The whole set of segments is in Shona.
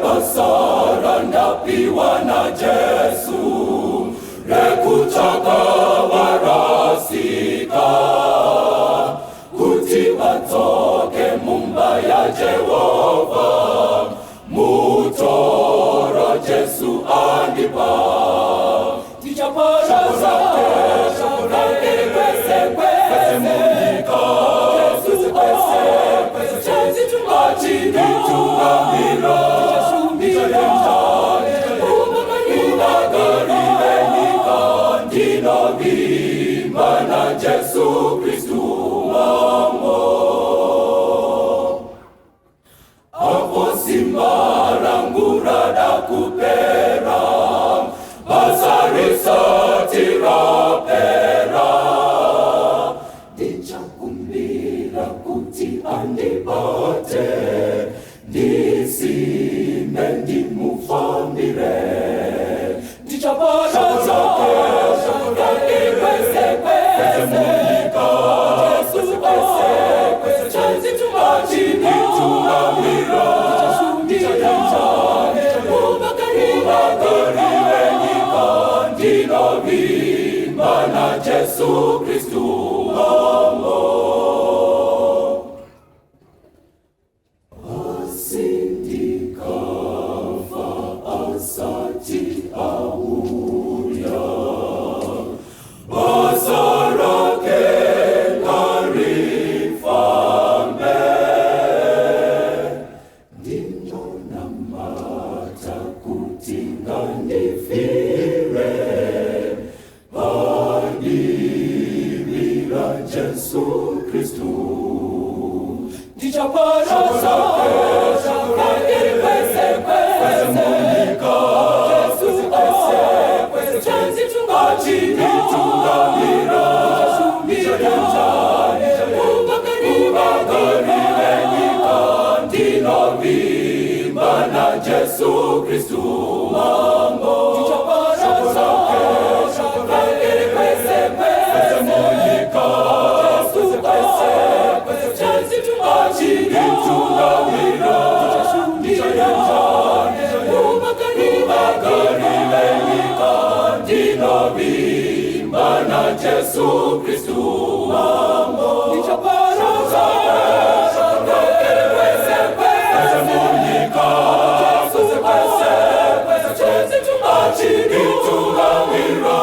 Basa randapiwa naJesu rekutsvaka varasika kuti vadzoke mumba yaJehovha. Mutoro Jesu andipa, ndichaparadza shoko rake kwese kwese munyika. Jesu achinditungamira, ndichaenda kuvagari venyika. Ndinovimba naJesu Kristu Mambo. Apo simba rangu rada kupera, basa risati rapera, ndichakumbira kuti andibate, ndisimbe, ndimufambire. Ndichaparadza shoko rake kwese kwese munyika. Jesu achinditungamira, ndichaenda kuvagari venyika. Ndinovimba naJesu Kristu Mambo. Asi ndikafa asati auya, basa rake ngarifambe. Ndinonamata kuti ngandifire padivi raJesu Kristu. Ndichaparadza shoko rake kwese kwese munyika. Jesu achinditungamira, ndichaenda kuvagari venyika. Ndinovimba naJesu Kristu Mambo. Ndichaparadza shoko rake kwese kwese munyika. Jesu achinditungamira, ndichaenda kuvagari venyika. Ndinovimba naJesu Kristu Mambo. Ndichaparadza shoko rake kwese kwese munyika. Jesu achinditungamira,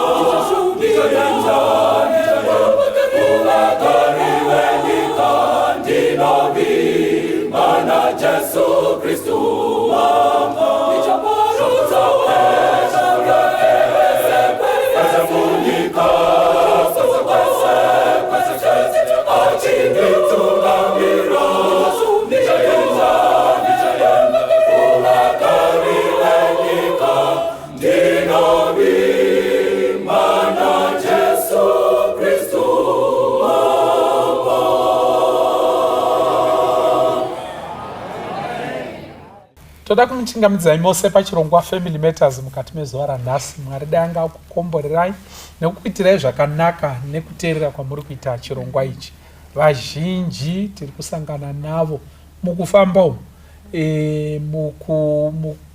ndichaenda kuvagari venyika. Ndinovimba naJesu Kristu Mambo. Ndichaparadza shoko rake kwese kwese munyika. Achinditungamira, ndichaenda kuvagari venyika. Ndinovimba naJesu Kristu Mambo. Toda kumuchingamidzai mose pachirongwa Family Matters mukati mezuva ranhasi. Mwari dai anga akukomborerai nekukuitirai zvakanaka nekuteerera kwamuri kuita chirongwa ichi. Vazhinji tiri kusangana navo mukufamba umu,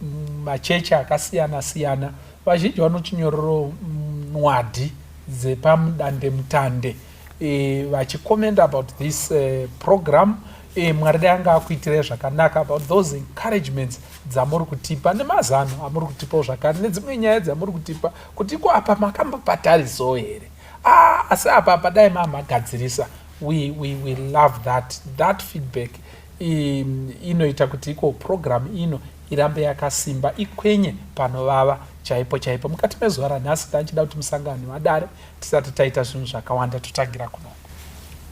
mumachechi akasiyana siyana. Vazhinji vanotinyorero nwadhi dzepamudandemutande vachicommenta about this program. Mwari dai anga akuitirai zvakanaka about those encouragements dzamuri kutipa nemazano amuri kutipawo zvakare, nedzimwe nyaya dzamuri kutipa kuti iko apa makambopatarisawo here? Ah, asi apa apa dai mamagadzirisa. We love that feedback. Inoita kuti iko program ino irambe yakasimba, ikwenye panovava chaipo chaipo. Mukati mezuva ranhasi tanchida kuti musangano vadare tisati taita zvinhu zvakawanda. Totangira kunoko.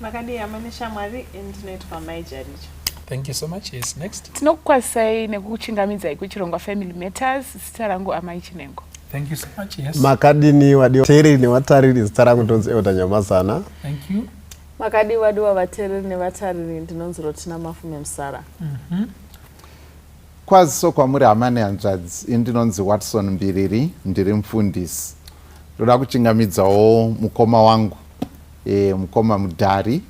Makadii, hama neshamwari? Ndinoitwa Mai Jaricha. Thank you so much. Yes, next. Tinokukwazisai nekukuchingamidzai kuchirongwa Family Matters. Zita rangu Amai Chinengo. Thank you so much. Yes. Makadini, vateereri nevatariri? Zita rangu ndonzi Elder Nyamazana. Thank you. Makadii, vadiwa vateereri nevatariri? Ndinonzi Rotina Mafume Musara. Kwaziso kwamuri, hama nehanzvadzi. Ini ndinonzi Watson Mbiriri, ndiri mufundisi. Ndoda kuchingamidzawo mukoma wangu, mukoma Mudhari.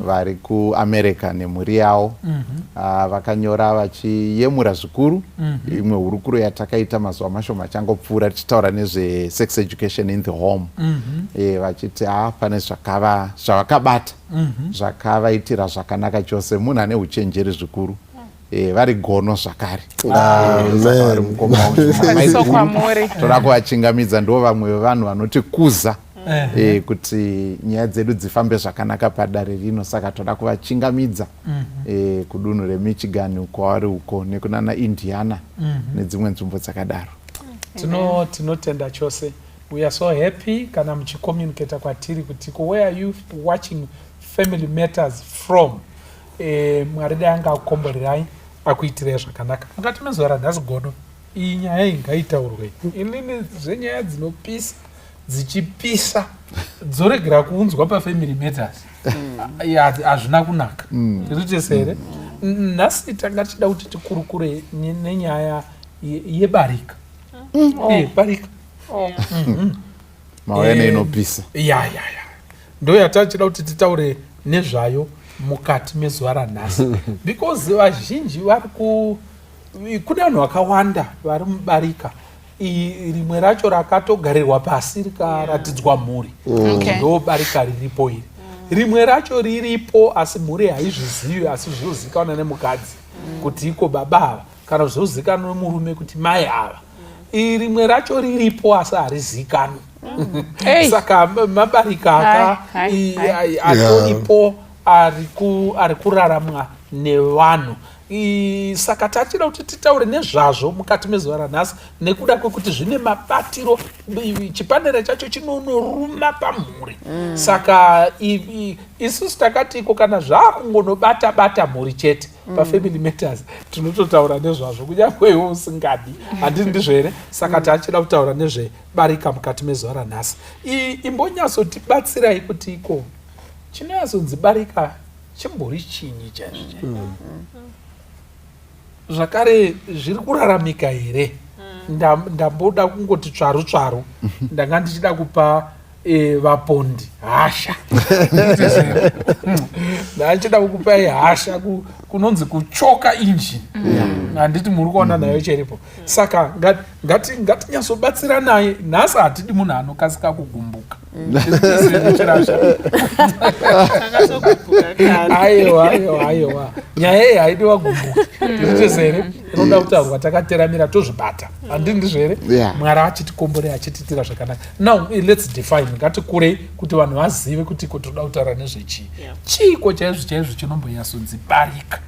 Vari kuAmerica nemhuri yavo. Vakanyora vachiyemura zvikuru imwe hurukuro yatakaita mazuva mashoma achangopfuura, tichitaura nezvesex education in the home. Vachiti pane zvavakabata zvakavaitira zvakanaka chose. Munhu ane uchenjeri zvikuru. Vari gono zvakare. Saka vari mukoma wangu, Kwaziso maiguru. kwamuri. Toda kuvachingamidza. Ndo vamwe vevanhu vanotikuza kuti nyaya dzedu dzifambe zvakanaka padare rino. Saka toda kuvachingamidza kudunhu reMichigan kwavari uko, nekunana Indiana nedzimwe nzvimbo dzakadaro. Tinotenda chose. We are so happy kana muchicommunicata kwatiri kuti ko, where are you watching Family Matters from? Mwari dai anga akukomborerai, akuitirai zvakanaka mukati mezuva ranhasi. Gono, iyi nyaya iyi ngaitaurwe. Inini zvenyaya dzinopisa dzichipisa dzoregera kuunzwa paFamily Matters, hazvina kunaka. Tiri here? Nhasi tanga tichida kuti tikurukure nenyaya yebarika. Barika. Mauya neinopisa. Ya, ndo yatachida kuti titaure nezvayo mukati mezuva ranhasi, because vazhinji vari ku kune vanhu vakawanda vari mubarika. Rimwe racho rakatogarirwa pasi, rikaratidzwa mhuri. Ndo barika riripo iri. Rimwe racho riripo, asi mhuri haizvizivi, asi zvinozivikanwa nemukadzi kuti iko baba ava, kana zvinozivikanwa nemurume kuti mai ava. Rimwe racho riripo, asi harizivikanwi. Hey. Saka mabarika aka Hai, hai, hai. atoripo, ari kuraramwa nevanhu. Saka tachida kuti titaure nezvazvo mukati mezuva ranhasi, nekuda kwekuti zvine mabatiro. Chipanera chacho chinonoruma pamhuri. Saka isusu takati iko kana zvaakungonobata bata mhuri chete, paFamily Matters tinototaura nezvazvo, kunyange iwe usingadi. Handiti ndizvo here? Saka tachida kutaura nezvebarika mukati mezuva ranhasi. Imbonyatsotibatsirai kuti iko chinonyatsonzi barika chimbori chinyi chaizvo chaizvo? Zvakare, zviri kuraramika here? Ndamboda kungoti tsvaru tsvaru. Ndanga ndichida kupa vapondi hasha. Ndachida kukupai hasha, kunonzi kuchoka injini. Handiti muri kuona nayo cheripo? Saka ngatinyatsobatsiranai nhasi. Hatidi munhu anokasika kugumbuka. Chirasha. Takatogumbuka kare. Aiwa, aiwa, aiwa, nyaya iyi haidi wagumbuka. Ndizvo here? Inoda kutaurwa takateramira, tozvibata. Handii ndizvo here? Yeah. Mwari achitikomborera, achitiitira zvakanaka. Now let's define. Ngatikurei kuti vanhu vazive kuti ko toda kutaura nezvechii. Chiiko chaizvo chaizvo chinombonyatsonzi barika?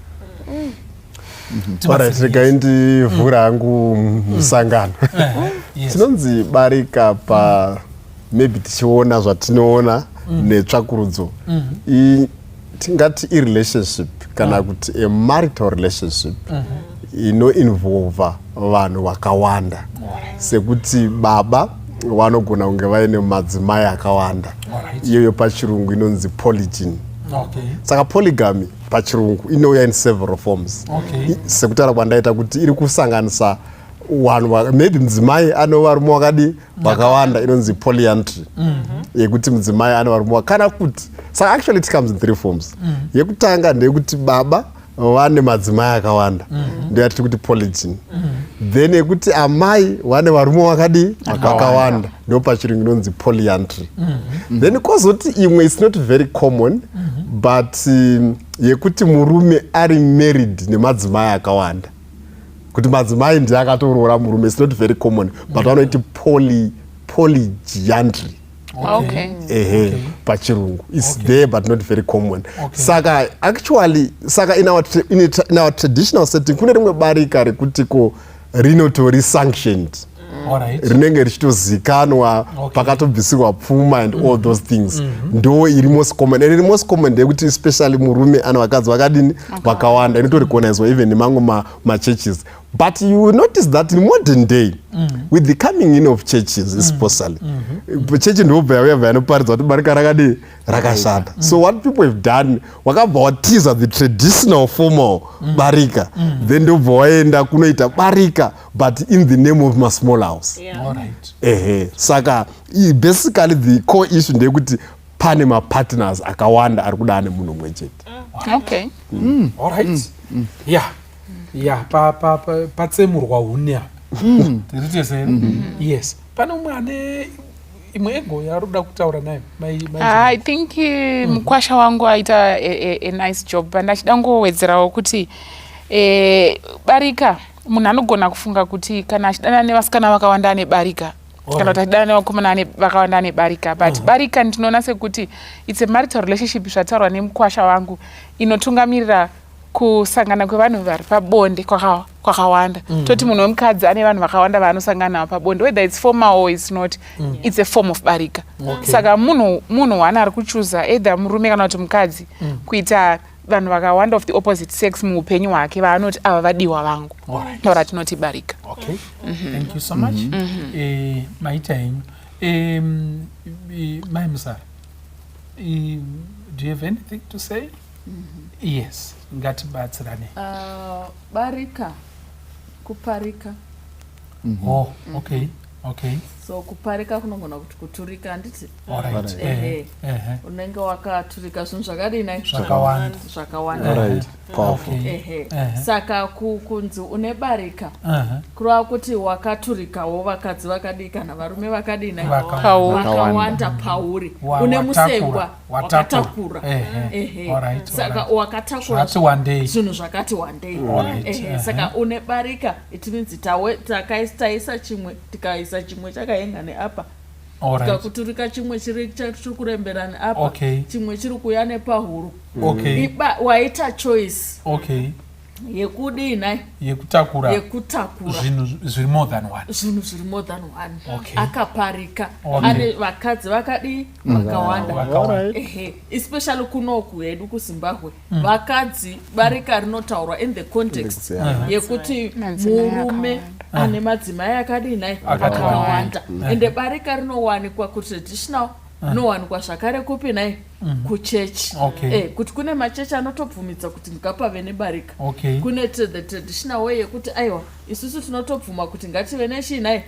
Alright, regai ndivhura hangu musangano. Tinonzi barika pa maybe tichiona zvatinoona netsvakurudzo, tingati irelationship kana kuti a marital relationship inoinvolva vanhu vakawanda, sekuti baba vanogona kunge vaine madzimai akawanda. Iyoyo pachirungu inonzi polygyny. Saka polygamy pachirungu inouya in several forms. Sekutaura kwandaita kuti iri kusanganisa vanhu maybe mudzimai ane varume wakadi vakawanda, inonzi polyandry, yekuti mudzimai ane varume kana kuti. Saka actually it comes in three forms. Yekutanga ndeyekuti baba vane madzimai akawanda, ndoyatiri kuti polygyny. Then yekuti amai vane varume wakadi vakawanda, ndo pachirungu inonzi polyandry. Then kwozoti imwe is not very common, but yekuti murume ari married nemadzimai akawanda, kuti madzimai ndiye akatoroora murume. It's not very common, but vanoiti polygyandry. Ehe, pachirungu is there but not very common. Saka actually, saka in our traditional setting kune rimwe barika rekuti ko rinotori sanctioned, rinenge richitozikanwa, pakatobvisirwa pfuma and all those things. Ndo iri most common, and iri most common ndeyekuti especially murume ane vakadzi vakadini vakawanda, inotorecognizwa even nemamwe machurches. But you will notice that in modern day, with the coming in of churches, especially chechi ndobva yauya, bva yanoparidza kuti barika rakadii rakashata. So what people have done, wakabva watiza the traditional formal barika, then ndobva waenda kunoita barika but in the name of masmall house. Ehe, saka basically the core issue ndeyekuti Pane mapartners akawanda ari kuda ane munhu mumwe chete. Okay. Alright. Yeah, patsemurwa huni apa. Tiri tese here? Yes. Pane umwe ane imwe ego yaari kuda kutaura nayo, mai Ah, I think mukwasha wangu aita a nice job, but ndachida ngowedzerawo kuti barika, munhu anogona kufunga kuti kana achidanana nevasikana vakawanda ane barika, kana kuti achidanana nevakomana vakawanda ane barika, but barika ndinoona sekuti it's a marital relationship, zvataurwa nemukwasha wangu, inotungamirira kusangana kwevanhu vari pabonde kwakawanda. Toti munhu wemukadzi ane vanhu vakawanda vaanosangana navo pabonde, whether it's formal or it's not, it's a form of barika. Saka munhu one ari kuchuza, either murume kana kuti mukadzi, kuita vanhu vakawanda of the opposite sex muupenyu hwake vaanoti ava vadiwa vangu, taura tinoti barika. Okay, thank you so much. Maita henyu. Mai Musara, do you have anything to say? Yes, ngatibatsirane. Barika kuparika. Oh, okay. So kuparika kunogona kuti kuturika, handiti? Alright. Alright. Ehe. Ehe. Unenge wakaturika zvinhu zvakadini? Zvakawanda. Zvakawanda. Right, powerful. Ehe. Saka kunzi une barika, kureva kuti wakaturikawo vakadzi vakadii kana varume vakadini? Vakawanda. Pauri. Vakawanda pauri. Une musengwa Watakura. wakatakura. Ehe. Ehe. Saka wakatakura Zvakati wandei. zvinhu zvakati wandei. Ehe. Saka une barika, it means taisa chimwe, tikaisa chimwe chakaenga neapa, tikakuturika chimwe chiri kurembera neapa, chimwe chiri kuuya nepahuro. Waita choice yekudii nai? Yekutakura. Yekutakura. Zvinhu zviri more than one. Zvinhu zviri more than one. Akaparika. Ane vakadzi vakadii? Vakawanda. Vakawanda. Ehe, especially kunoku hedu kuZimbabwe, vakadzi, barika rinotaurwa in the context yekuti Madzimai murume akawanda. ane madzimai akadii nai? Akawanda. Akawanda. Ende barika rinowanikwa kutraditional, rinowanikwa zvakare kupi nai? Kuchechi. Kuti kune machechi anotobvumidza kuti ngapave nebarika. Kune the traditional way yekuti aiwa, isusu tinotobvuma kuti ngative nechii nai?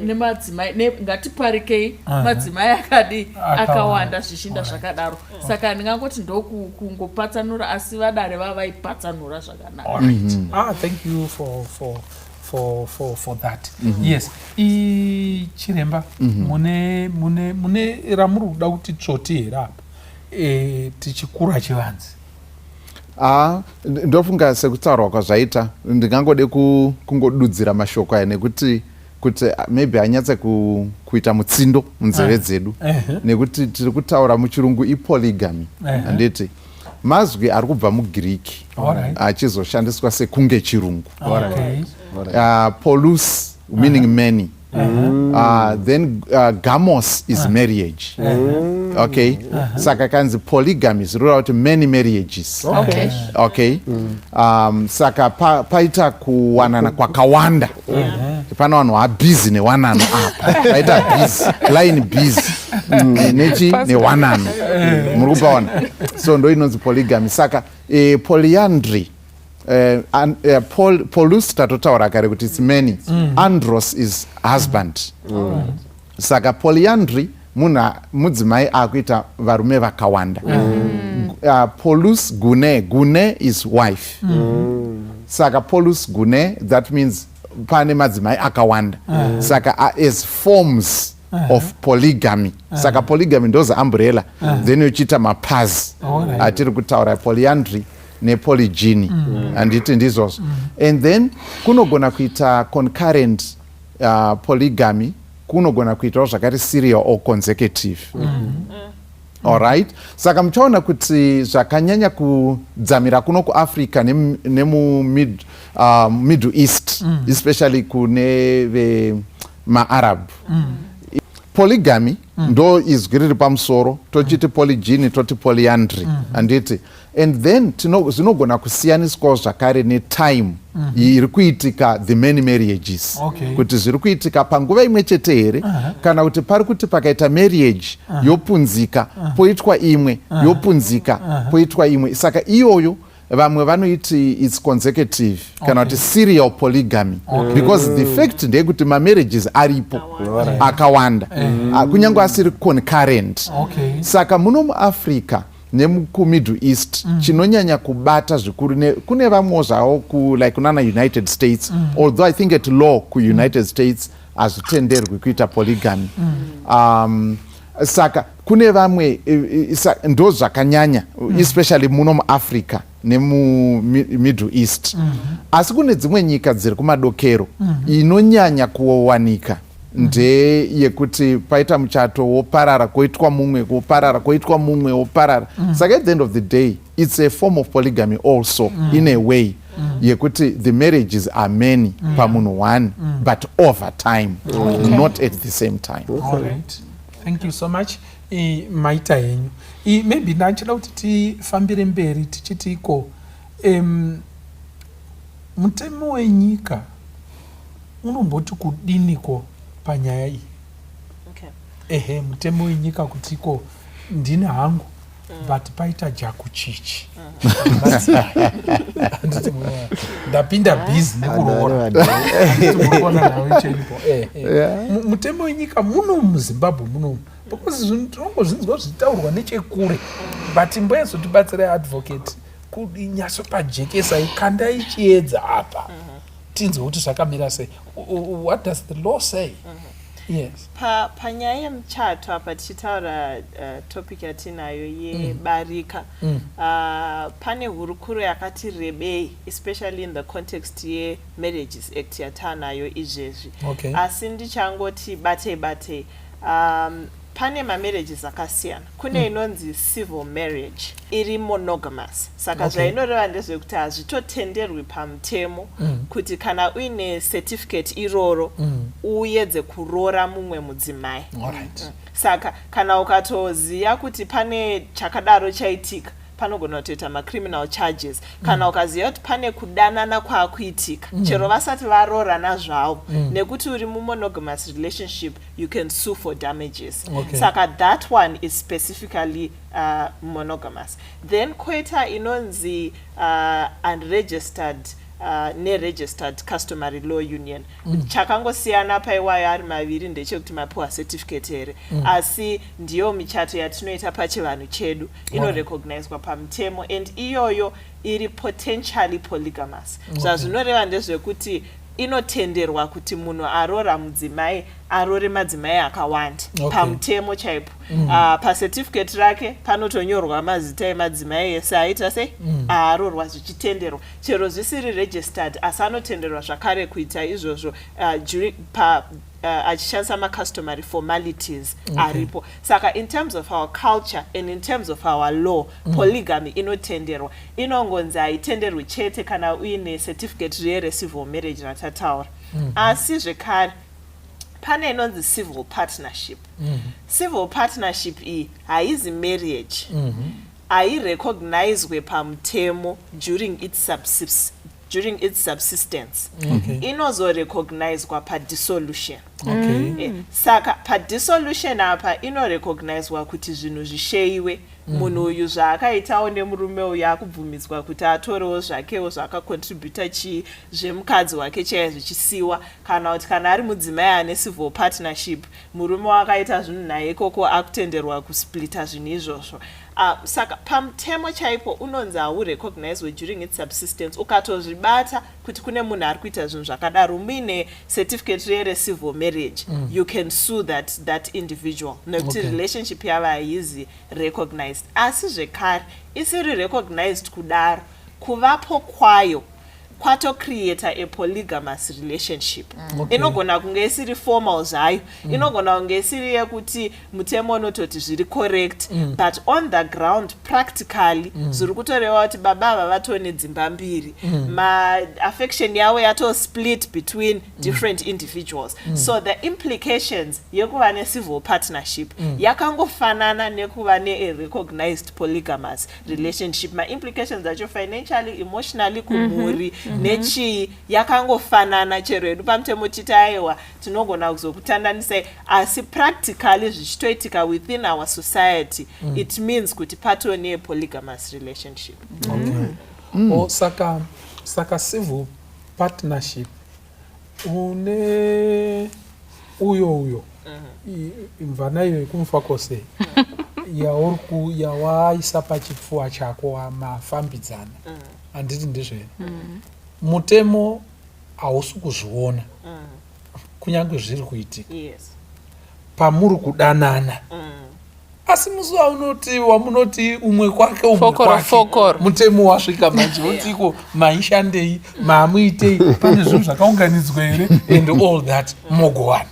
Nemadzimai, ngatiparikei madzimai akadii? Akawanda. Akawanda, zvichinda zvakadaro. Saka ndingangoti ndokungopatsanura, asi vadare vavaipatsanura zvakanaka. Alright. Ah, thank you for that. Yes. I chiremba, mune ramuri kuda kuti tsvoti here apa? Tichikura chivanzi. Ah, ndofunga sekutaurwa kwazvaita, ndingangode kungodudzira mashoko aya nekuti kuti maybe anyatse kuita mutsindo munzeve dzedu, nekuti tiri kutaura muchirungu ipolygamy, handiti? Mazwi ari kubva muGiriki achizoshandiswa sekunge chirungu. Polus meaning many. Then gamos is marriage. Okay, saka kanzi polygamy zvinoreva kuti many marriages. Okay, saka paita kuwanana kwakawanda. Pana vanhu vabhizi newanano apa, paita busy line, busy nechi newanano, muri kupaona? So ndo inonzi polygamy. Saka polyandry, polus tatotaura kare kuti it's many. Andros is husband. Saka polyandry, munhu mudzimai akuita varume vakawanda. Polus gune, gune is wife. Saka polus gune, that means pane madzimai akawanda. Saka as forms of polygamy. Saka polygamy ndozi umbrella, then yochiita mapazi atiri kutaura, polyandry nepolygyny, handiti ndizvozvo? And then kunogona kuita concurrent polygamy, kunogona kuitawo zvakati serial or consecutive. Alright, saka muchaona kuti zvakanyanya kudzamira kuno kuAfrica nemu Middle East, especially kune vemaArab. Polygamy ndo izwi riri pamusoro, tochiti polygyny, toti polyandry, handiti? And then zvinogona kusiyaniswawo zvakare netime iri kuitika the many marriages, kuti zviri kuitika panguva imwe chete here, kana kuti pari kuti pakaita marriage yopunzika, poitwa imwe, yopunzika, poitwa imwe. Saka iyoyo Vamwe vanoiti its consecutive kana kuti serial polygamy, because the fact ndeyekuti mamarriages aripo akawanda, kunyange asiri concurrent. Saka muno muAfrica nemukuMiddle East, chinonyanya kubata zvikuru kune vamwewo zvavo like kunana United States, although I think at law kuUnited States hazvitenderwi kuita polygamy. Saka kune vamwe ndo zvakanyanya, especially muno muAfrica nemuMiddle East. Asi kune dzimwe nyika dziri kumadokero, inonyanya kuwanika ndeyekuti paita muchato, woparara, kwoitwa mumwe, woparara, kwoitwa mumwe, woparara. Saka at the end of the day it's a form of polygamy also, in a way yekuti the marriages are many pamunhu one, but over time, not at the same time. All right, thank you so much. Maita henyu. Maybe ndachida kuti tifambire mberi tichiti iko mutemo wenyika unomboti kudiniko panyaya iyi? Ehe, mutemo wenyika kuti iko ndini hangu, but paita jakuchichi. Handiti munoona, ndapinda busy nekuroora. Handiti murikuona nhau ichiripo? Mutemo wenyika muno muZimbabwe munomu, because zvinhu tinongozvinzwa zvichitaurwa nechekure, but mboyazotibatsirai, advocate, kunyatsopajekesai, kandai chiedza apa tinzwe kuti zvakamira sei. What does the law say? Yes. Panyaya yemuchato apa, tichitaura topic yatinayo yebarika, pane hurukuro yakati rebei, especially in the context yeMarriages Act yataanayo izvezvi. Asi ndichangoti batei batei, pane mamarriages akasiyana. Kune inonzi civil marriage iri monogamous. Saka zvainoreva ndezvekuti hazvitotenderwi pamutemo kuti kana uine certificate iroro uedze kuroora mumwe mudzimai. Saka kana ukatoziva kuti pane chakadaro chaitika, panogona kutoita macriminal charges. Kana ukaziva kuti pane kudanana kwaakuitika, chero vasati varoorana zvavo, nekuti uri mumonogamous relationship, you can sue for damages. Saka that one is specifically monogamous. Then koita inonzi unregistered neregistered customary law union. Chakangosiyana paiwayo ari maviri ndechekuti mapiwa certificate here. Asi ndiyo michato yatinoita pachivanhu chedu, inorecognizwa pamutemo, and iyoyo iri potentially polygamous. Zvazvinoreva ndezvekuti inotenderwa kuti munhu arora mudzimai arore madzimai akawanda. Pamutemo chaipo, pacertificate rake panotonyorwa mazita emadzimai ese aita sei, aarorwa, zvichitenderwa chero zvisiri registered. Asi anotenderwa zvakare kuita izvozvo achishandisa macustomary formalities aripo. Saka in terms of our culture and in terms of our law, polygamy inotenderwa. Inongonzi haitenderwi chete kana uine certificate riye recivil marriage ratataura. Asi zvekare pane inonzi civil partnership. Civil partnership iyi haizi marriage, hairecognizwe pamutemo during its subsistence. Inozorecognizwa padissolution. Saka padissolution apa inorecognizwa kuti zvinhu zvisheyiwe. Munhu uyu zvaakaitawo nemurume uyu akubvumidzwa kuti atorewo zvakewo zvaakacontributa chii zvemukadzi wake chaiye zvichisiwa, kana kuti kana ari mudzimai ane civil partnership, murume wakaita zvinhu naye ikoko akutenderwa kusplita zvinhu izvozvo. Saka pamutemo chaipo unonzi haurecognizwe during its subsistence. Ukatozvibata kuti kune munhu ari kuita zvinhu zvakadaro muine certificate riye recivil marriage, you can sue that individual nekuti relationship yavo haizi recognized. Asi zvekare isiri recognized kudaro, kuvapo kwayo kwatocreata a polygamous relationship. Inogona kunge isiri formal zvayo, inogona kunge isiri yekuti mutemo unototi zviri correct, but on the ground, practically, zviri kutoreva kuti baba ava vatone dzimba mbiri, maaffection yavo yatosplit between different individuals. So the implications yekuva necivil partnership yakangofanana nekuva nearecognized polygamous relationship. Maimplications acho financially, emotionally, kumhuri nechii, yakangofanana. Chero hedu pamutemo titi aiwa, tinogona kuzokutandanisai, asi practically zvichitoitika within our society, it means kuti patone polygamous relationship. Okay. Oh, saka civil partnership une uyo imvana iyo yekumufakose yauri yawaisa pachipfuwa chako wamafambidzana, handiti ndizvo here? Mutemo hausi kuzviona kunyange zviri kuitika pamuri kudanana, asi musi waunoti wamunoti umwe kwake, umwe Fokoro, kwake, fokoro. Mutemo wasvika manje wotiko maishandei, maamuitei, pane zvinhu zvakaunganidzwa here and all that, mogowana,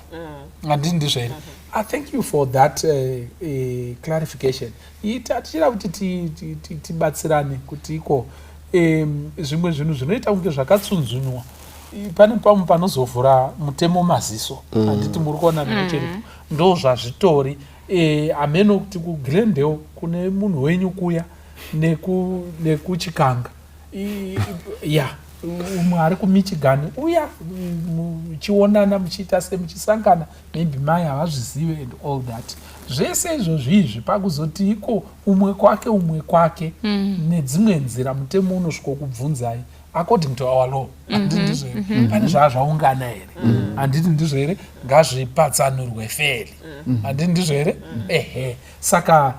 handiti ndizvo here? Thank you for that clarification. Ita tichida kuti tibatsirane kuti iko zvimwe zvinhu zvinoita kunge zvakatsunzunwa, pane pamwe panozovhura mutemo maziso, handiti muri kuona mhino cheripo ndo zvazvitori. Hameno kuti kuGlendale kune munhu wenyu kuya nekuchikanga ya umwe ari kuMichigan uya, muchionana, muchiita semuchisangana, maybe mai havazvizive and all that. Zvese izvozvi izvi pakuzoti iko umwe kwake, umwe kwake, nedzimwe nzira mutemo unosvikokubvunzai according to our law, handiti ndizvo here? Pane zvaa zvaungana here, handiti ndizvo here? Ngazvipatsanurwe fairly, handiti ndizvo here? Ehe, saka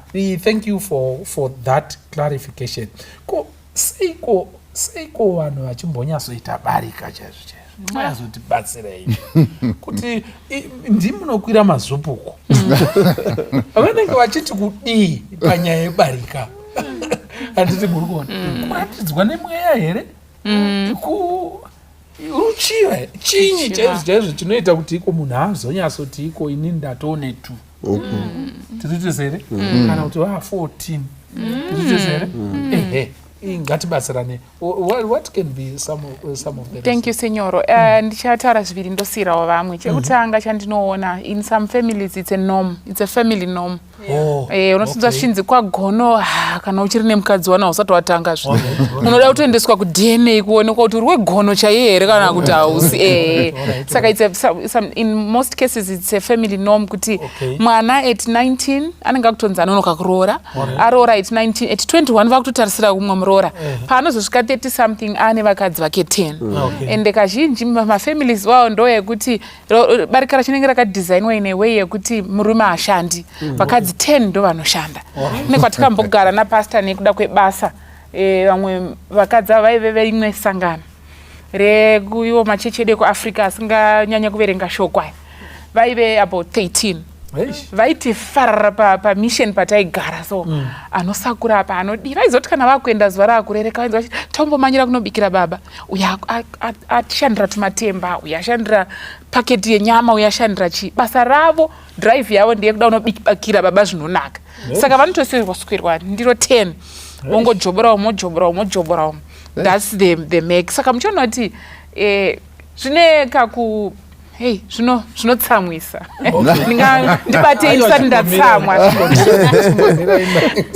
thank you for that clarification. Ko seiko vanhu vachimbonyatsoita barika chaizvo chaizvo? Mayazotibatsirei kuti ndimunokwira mazupuko, vanenge vachiti kudii panyaya yebarika, handiti muri kuona? Kuratidzwa nemweya here, ku ruchiva, chinyi Ruchiva. chaizvo chaizvo chinoita kuti iko munhu azonyatsoti iko ini ndatone two, tiri tese here, kana kuti va 14, tiri tese here? Ehe, ngatibatsirane. What can be some of the Thank you, senyoro. Ndichataura zviviri, ndosiyirawo vamwe. Chekutanga chandinoona, in some families it's a norm, it's a family norm. Oh, Unotinzwa zvichinzi kwagono, ah, kana uchiri nemukadzi wana usati watanga zve unoda kutoendeswa kuDNA kuonekwa kuti uri wegono chaiye here kana kuti hausi. Saka it's a, some, some, in most cases it's a family norm kuti mwana at 19 anenge akutonzi anonoka kuroora. Aroora at 19, at 21 vakutotarisira kumwe muroora. Paanozosvika 30 something aane vakadzi vake 10. Ende kazhinji mafamilies wawo ndo yekuti barika rachinenge rakadesignwa in a way yekuti murume hashandi, vakadzi 10 ndo vanoshanda. Kune kwatikambogara napasta nekuda kwebasa, vamwe vakadzi ava vaive veimwe sangano rekuiwo machechi edu ekuAfrica asinganyanya kuverenga shoko aya, vaive about 13. Eish. Vaiti farara pamission pataigara, so anosakura apa anodii, vaizoti kana vakuenda zuva raakurereka vainzi vachiti tombomanyira kunobikira baba uyo atishandira tumatemba, uyo ashandira paketi yenyama, uyo ashandira chii. Basa ravo, drive yavo ndeyekuda kunobikira baba zvinonaka. Saka vanotoswirwa ndiro 10, vongojobora umo, mojobora umo, mojobora umo. That's the make. Saka muchiona kuti zvine kaku hei zvinotsamwisa. Ndibatei ndisati ndatsamwa.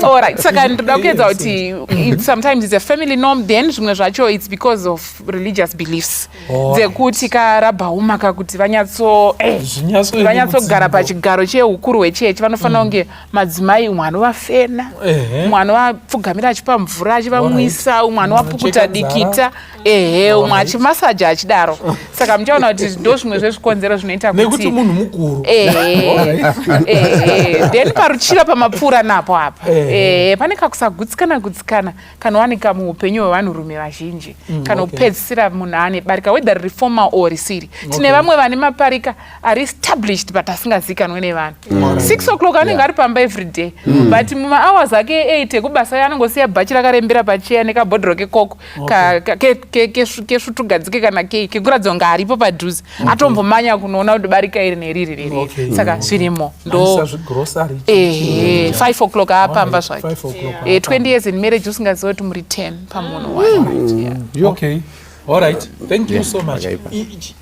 Alright, saka ndoda kuedza kuti sometimes it's a family norm. Then zvimwe zvacho it's because of religious beliefs dzekuti karabhauma kakuti vanyatso Zvinyatsoende vanyatsogara mudzimbo. Pachigaro cheukuru hwechechi vanofanira kunge madzimai, umwe anovafena, umwe anovapfugamira achipa mvura, achivamwisa, umwe anovapukuta Anocheka nzara. dikita, ehe, umwe achimasaja achidaro. Saka muchaona kuti ndo zvimwe zvezvikonzero zvinoita nekuti kuti munhu mukuru. Ehe, then paruchira pamapfuura napo apa, ehe, pane kakusagutsikana gutsikana kanowanika muupenyu hwevanhurume vazhinji kanopedzisira munhu ane barika, whether riri formal or risiri. Tine vamwe vane maparika ari established but asingazikanwe nevanhu. 6 o'clock anenge ari pamba every day, but mumahours ake 8 ekubasa anongosiya bhachi rakarembera pacheya nekabhodhoro kekoko kesvutugadzike kana kei kekuratidza kunge aripo padhuze, atombomanya kunoona kuti barika iri neriri riri. Saka zvirimo ndo Aisa zvigrocery. Ehe, 5 o'clock aapamba zvake. 5 o'clock. 20 years in marriage usingazivi kuti muri 10 pamunhu one. Yeah. Okay, alright, thank you so much. Pakaipa.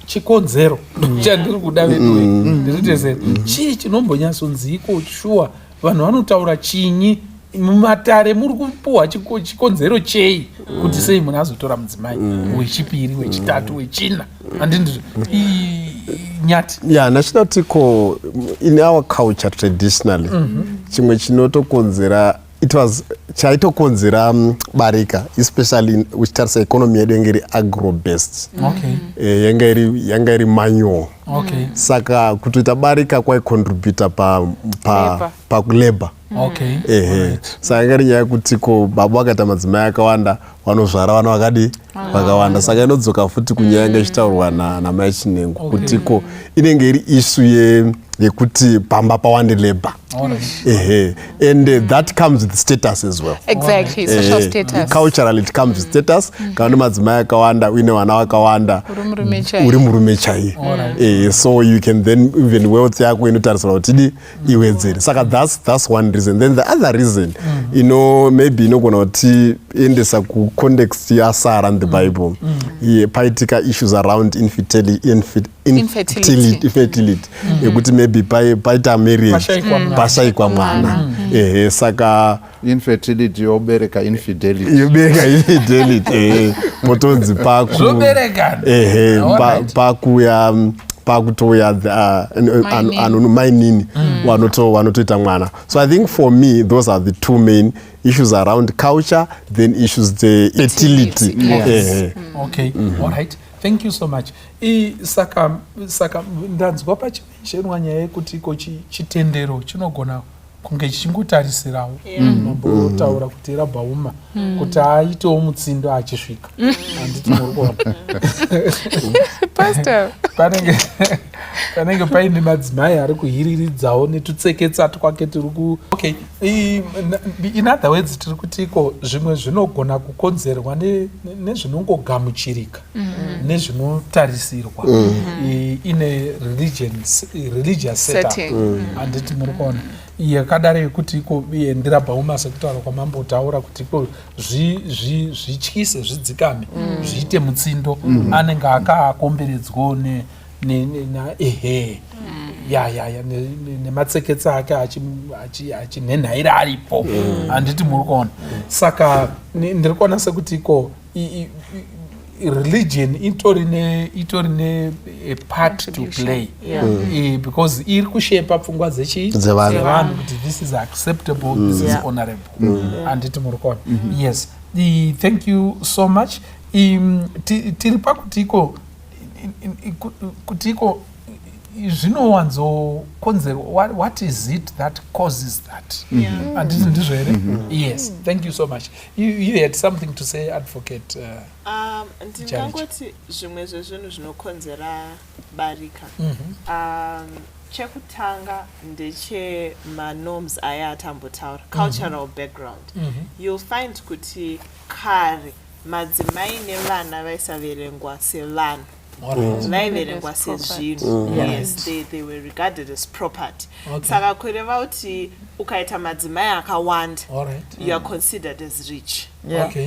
Chikonzero chandiri kuda veduwe, ndiri chii chinombonyatsonziko shuwa? Vanhu vanotaura chinyi mumatare? Muri kupuhwa chikonzero chei kuti sei munhu azotora mudzimai wechipiri, wechitatu, wechina, handindizvo, Nyati? Yeah, nachinatiko in our culture traditionally, chimwe chinotokonzera, it was Chaitokonzera barika, especially uchitarisa economy yedu, yanga iri agro based. Yanga iri manual. Saka kutoita barika kwaicontributa Labour. Pakulabor. Ehe, saka yanga iri nyaya yekuti ko baba vakaita madzimai akawanda, vanozvara vana vakadi vakawanda. Saka inodzoka futi kunyaya yanga ichitaurwa namai Chinengo kuti ko inenge iri issue yekuti pamba pawande labor. Ehe, and that comes with status as well. Exactly, social status. Culturally it comes with status. Kana une madzimai akawanda, uine vana vakawanda, Uri murume chaiye. Uri murume chaiye. So you can then even wealth yako inotarisirwa kuti idi iwedzere. Saka that's one reason. Then the other reason ino maybe inogona kutiendesa kucontext yaSara in the Bible. Iye paitika issues around infertility, Infertility. Infertility yekuti maybe paita marriage, Pashaikwa mwana. Pashaikwa mwana. Ehe, saka Infertility yobereka infidelity. Yobereka infidelity, ehe, motonzi paku Zvoberekana. Ehe, pakuya pakutouya Mainini. Mainini vanotoita mwana. So I think for me those are the two main issues around culture, then issues the fertility. Ehe. Okay, all right, thank you so much. Saka ndanzwa pachimentionwa nyaya yekuti iko chitendero chinogona kunge chichingotarisirawo. Mambotaura kuti rabhauma kuti aitewo mutsindo achisvika, handiti muri kuona? Pastor. Panenge paine madzimai ari kuhiriridzawo netutseketsa twake tiri ku, okay. In other words, tiri kuti iko zvimwe zvinogona kukonzerwa nezvinongogamuchirika nezvinotarisirwa ine religious setup. Setting. Handiti muri kuona? Yakadaro yekuti iko ndirabhauma sekutaura kwamambotaura kuti iko zvityise, zvidzikame, zviite mutsindo, anenge akaakomberedzwawo ehe, ya nematseketsa ake achinhenhaira aripo, handiti muri kuona? Saka ndiri kuona sekuti iko religion itori ne a part to Contribution. play. Because iri kushepa pfungwa Dzevanhu. dzevanhu kuti this is acceptable, this is honorable, handiti muri kuona? Yes. Thank you so much. Tiri pakuti iko kuti iko zvinowanzokonzerwa, what is it that causes that, handiti ndizvo here? Yes, thank you so much. You had something to say, Advocate Ndingangoti zvimwe zvezvinhu zvinokonzera barika, chekutanga ndechemanorms aya atambotaura, cultural background. You'll find kuti kare madzimai nevana vaisaverengwa sevanhu, vaiverengwa As property. sezvinhu. Yes, they were regarded as property. Saka kureva kuti ukaita madzimai akawanda, you are considered as rich.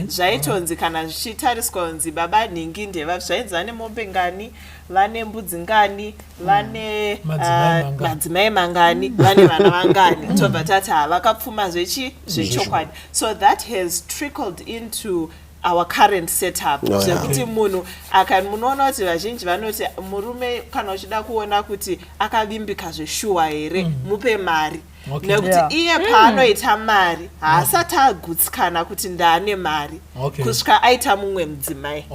Zvaitonzi kana zvichitariswa kunzi baba nhingi ndeva, zvainzi vane mombe ngani, vane mbudzi ngani, vane Madzimai mangani. Madzimai mangani, vane vana vangani, tobva tati havakapfuma zvechokwadi. So that has trickled into our current setup, zvekuti munhu aka, munoona kuti vazhinji vanoti murume kana uchida kuona kuti akavimbika zveshuwa here, mupe mari, nekuti iye paanoita mari haasati agutsikana kuti ndaane mari kusvika aita mumwe mudzimai,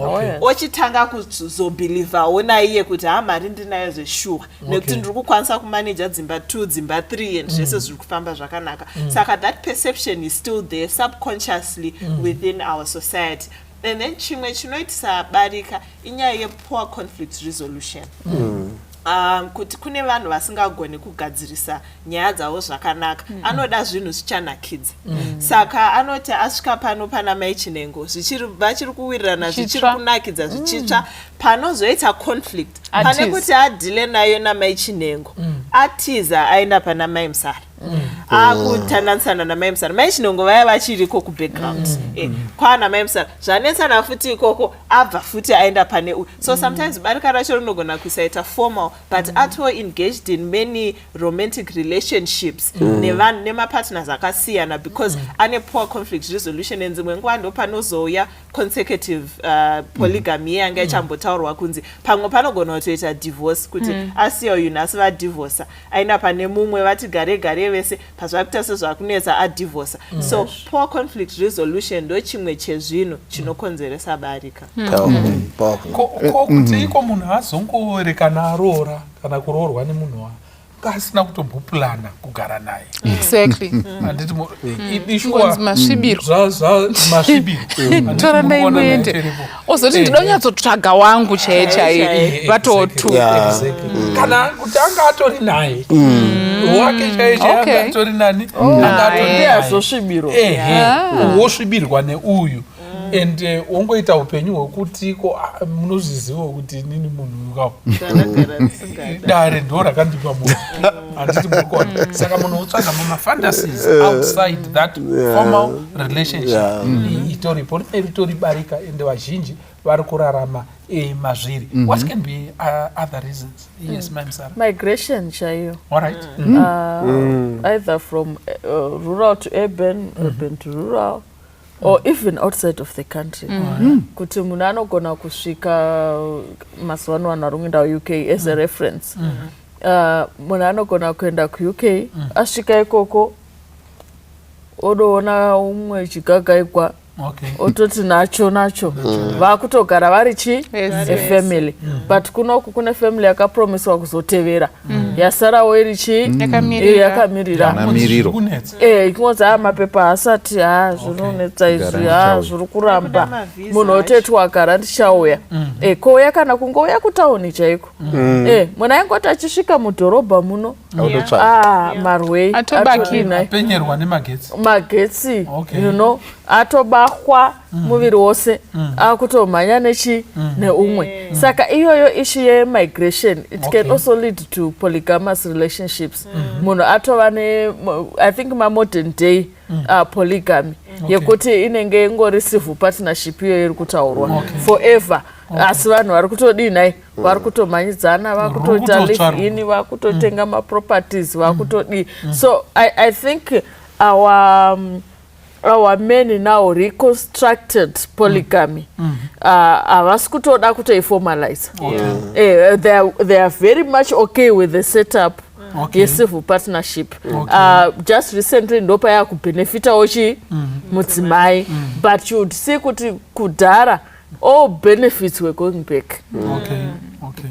ochitanga kuzobhilivhawo naiye kuti ha, mari ndinayo zveshuwa nekuti ndiri kukwanisa kumaneja dzimba two, dzimba three, and zvese zviri kufamba zvakanaka. Saka that perception is still there subconsciously within our society. And then chimwe chinoitisa barika inyaya yepoor conflict resolution, kuti kune vanhu vasingagoni kugadzirisa nyaya dzavo zvakanaka. Anoda zvinhu zvichanakidza. Saka anoti asvika pano pana mai Chinengo, vachiri kuwirirana, zvichiri Zvichitsva. Kunakidza, zvichitsva. Panozoita conflict, pane Atiza. Kuti adhile nayo namai Chinengo, atiza aenda pana mai Musara, akutandanisana namai Musara. Mai Chinengo vaya vachiriko kubackground. Kwana mai Musara zvanetsana futi ikoko, abva futi aenda pane uyu. So sometimes barika racho rinogona kusaita formal, but ato engaged in many romantic relationships nevanhu, nemapartners akasiyana, because ane poor conflict resolution. And dzimwe nguva ndo panozouya consecutive polygamy yanga ichambotaurwa kunzi pamwe panogona kutoita divorce, kuti asiya uyu nhasi, vadhivhosa, aenda pane mumwe, vati gare gare vese. Pazvakuita sezvakunetsa adivhosa. So poor conflict resolution ndo chimwe chezvinhu chinokonzeresa barika. Powerful, powerful. Ko kuti iko munhu azongoerekana aroora kana kuroorwa nemunhu asina kutombopulana kugara naye? Exactly. Handiti Kunzi masvibiro. Masvibiro. Tora ndaimuende ozoti ndinoda kunyatsotsvaga wangu chaiye chaiye. Vatotu. Kana kuti anga atori naye wake chaiye chaiye, anga atori nani, anga atori Naye. naye. Azosvibirwa. Ehe, wosvibirwa neuyu and wongoita upenyu hwekuti ko munozviziva kuti inini munhu ukawo Ndakagara ndisingada. Dare ndo rakandipa munhu, handiti muri kuona? Saka munhu wotsvaga mumafantasies outside that formal relationship. Itoripo, rinenge ritori barika, ende vazhinji vari kurarama mazviri. What can be other reasons? Yes, Mai Musara. Migration chaiyo. All right. Either from rural to urban, urban to rural, or even outside of the country, kuti munhu anogona kusvika. Mazuva ano vanhu vari kuenda UK as a reference. Munhu anogona kuenda kuUK, asvika ikoko odoona umwe chigagaigwa, ototi nacho nacho, vakutogara vari chi Yes. a family. But kunoku kune family yakapromiswa kuzotevera, yasarawo iri chi Yakamirira. Iri yakamirira. Kana miriro. Kunetsa. Kunonzi a mapepa asati, ha, zvinonetsa izvi, ha, Gara. zviri kuramba. Nekuda mavhisa. Munhu ototi wagara ndichauya. Kouya kana kungouya kutauni chaiko. Munhu aingoti achisvika mudhorobha muno, Autotsvaga. ah, marwei. Atobakirwa. Atodinai. Apenyerwa nemagetsi. Magetsi. Atobahwa muviri wose, akutomhanya nechi neumwe. Saka iyoyo issue yemigration, it can also lead to polygamous relationships. Munhu atova ne I think mamodern day polygamy yekuti inenge ingori civil partnership iyoyo iri kutaurwa forever, asi vanhu vari kutodii nai? Vari kutomhanyidzana, vakutoita Kutotsvarwa. live in, vakutotenga maproperties, vakutodii. So I think our men now reconstructed polygamy. Havasi kutoda kutoiformalize. They are very much okay with the setup yecivil partnership. Just recently ndopaya kubhenefitawo chi mudzimai, but you would see kuti kudhara all benefits were going back.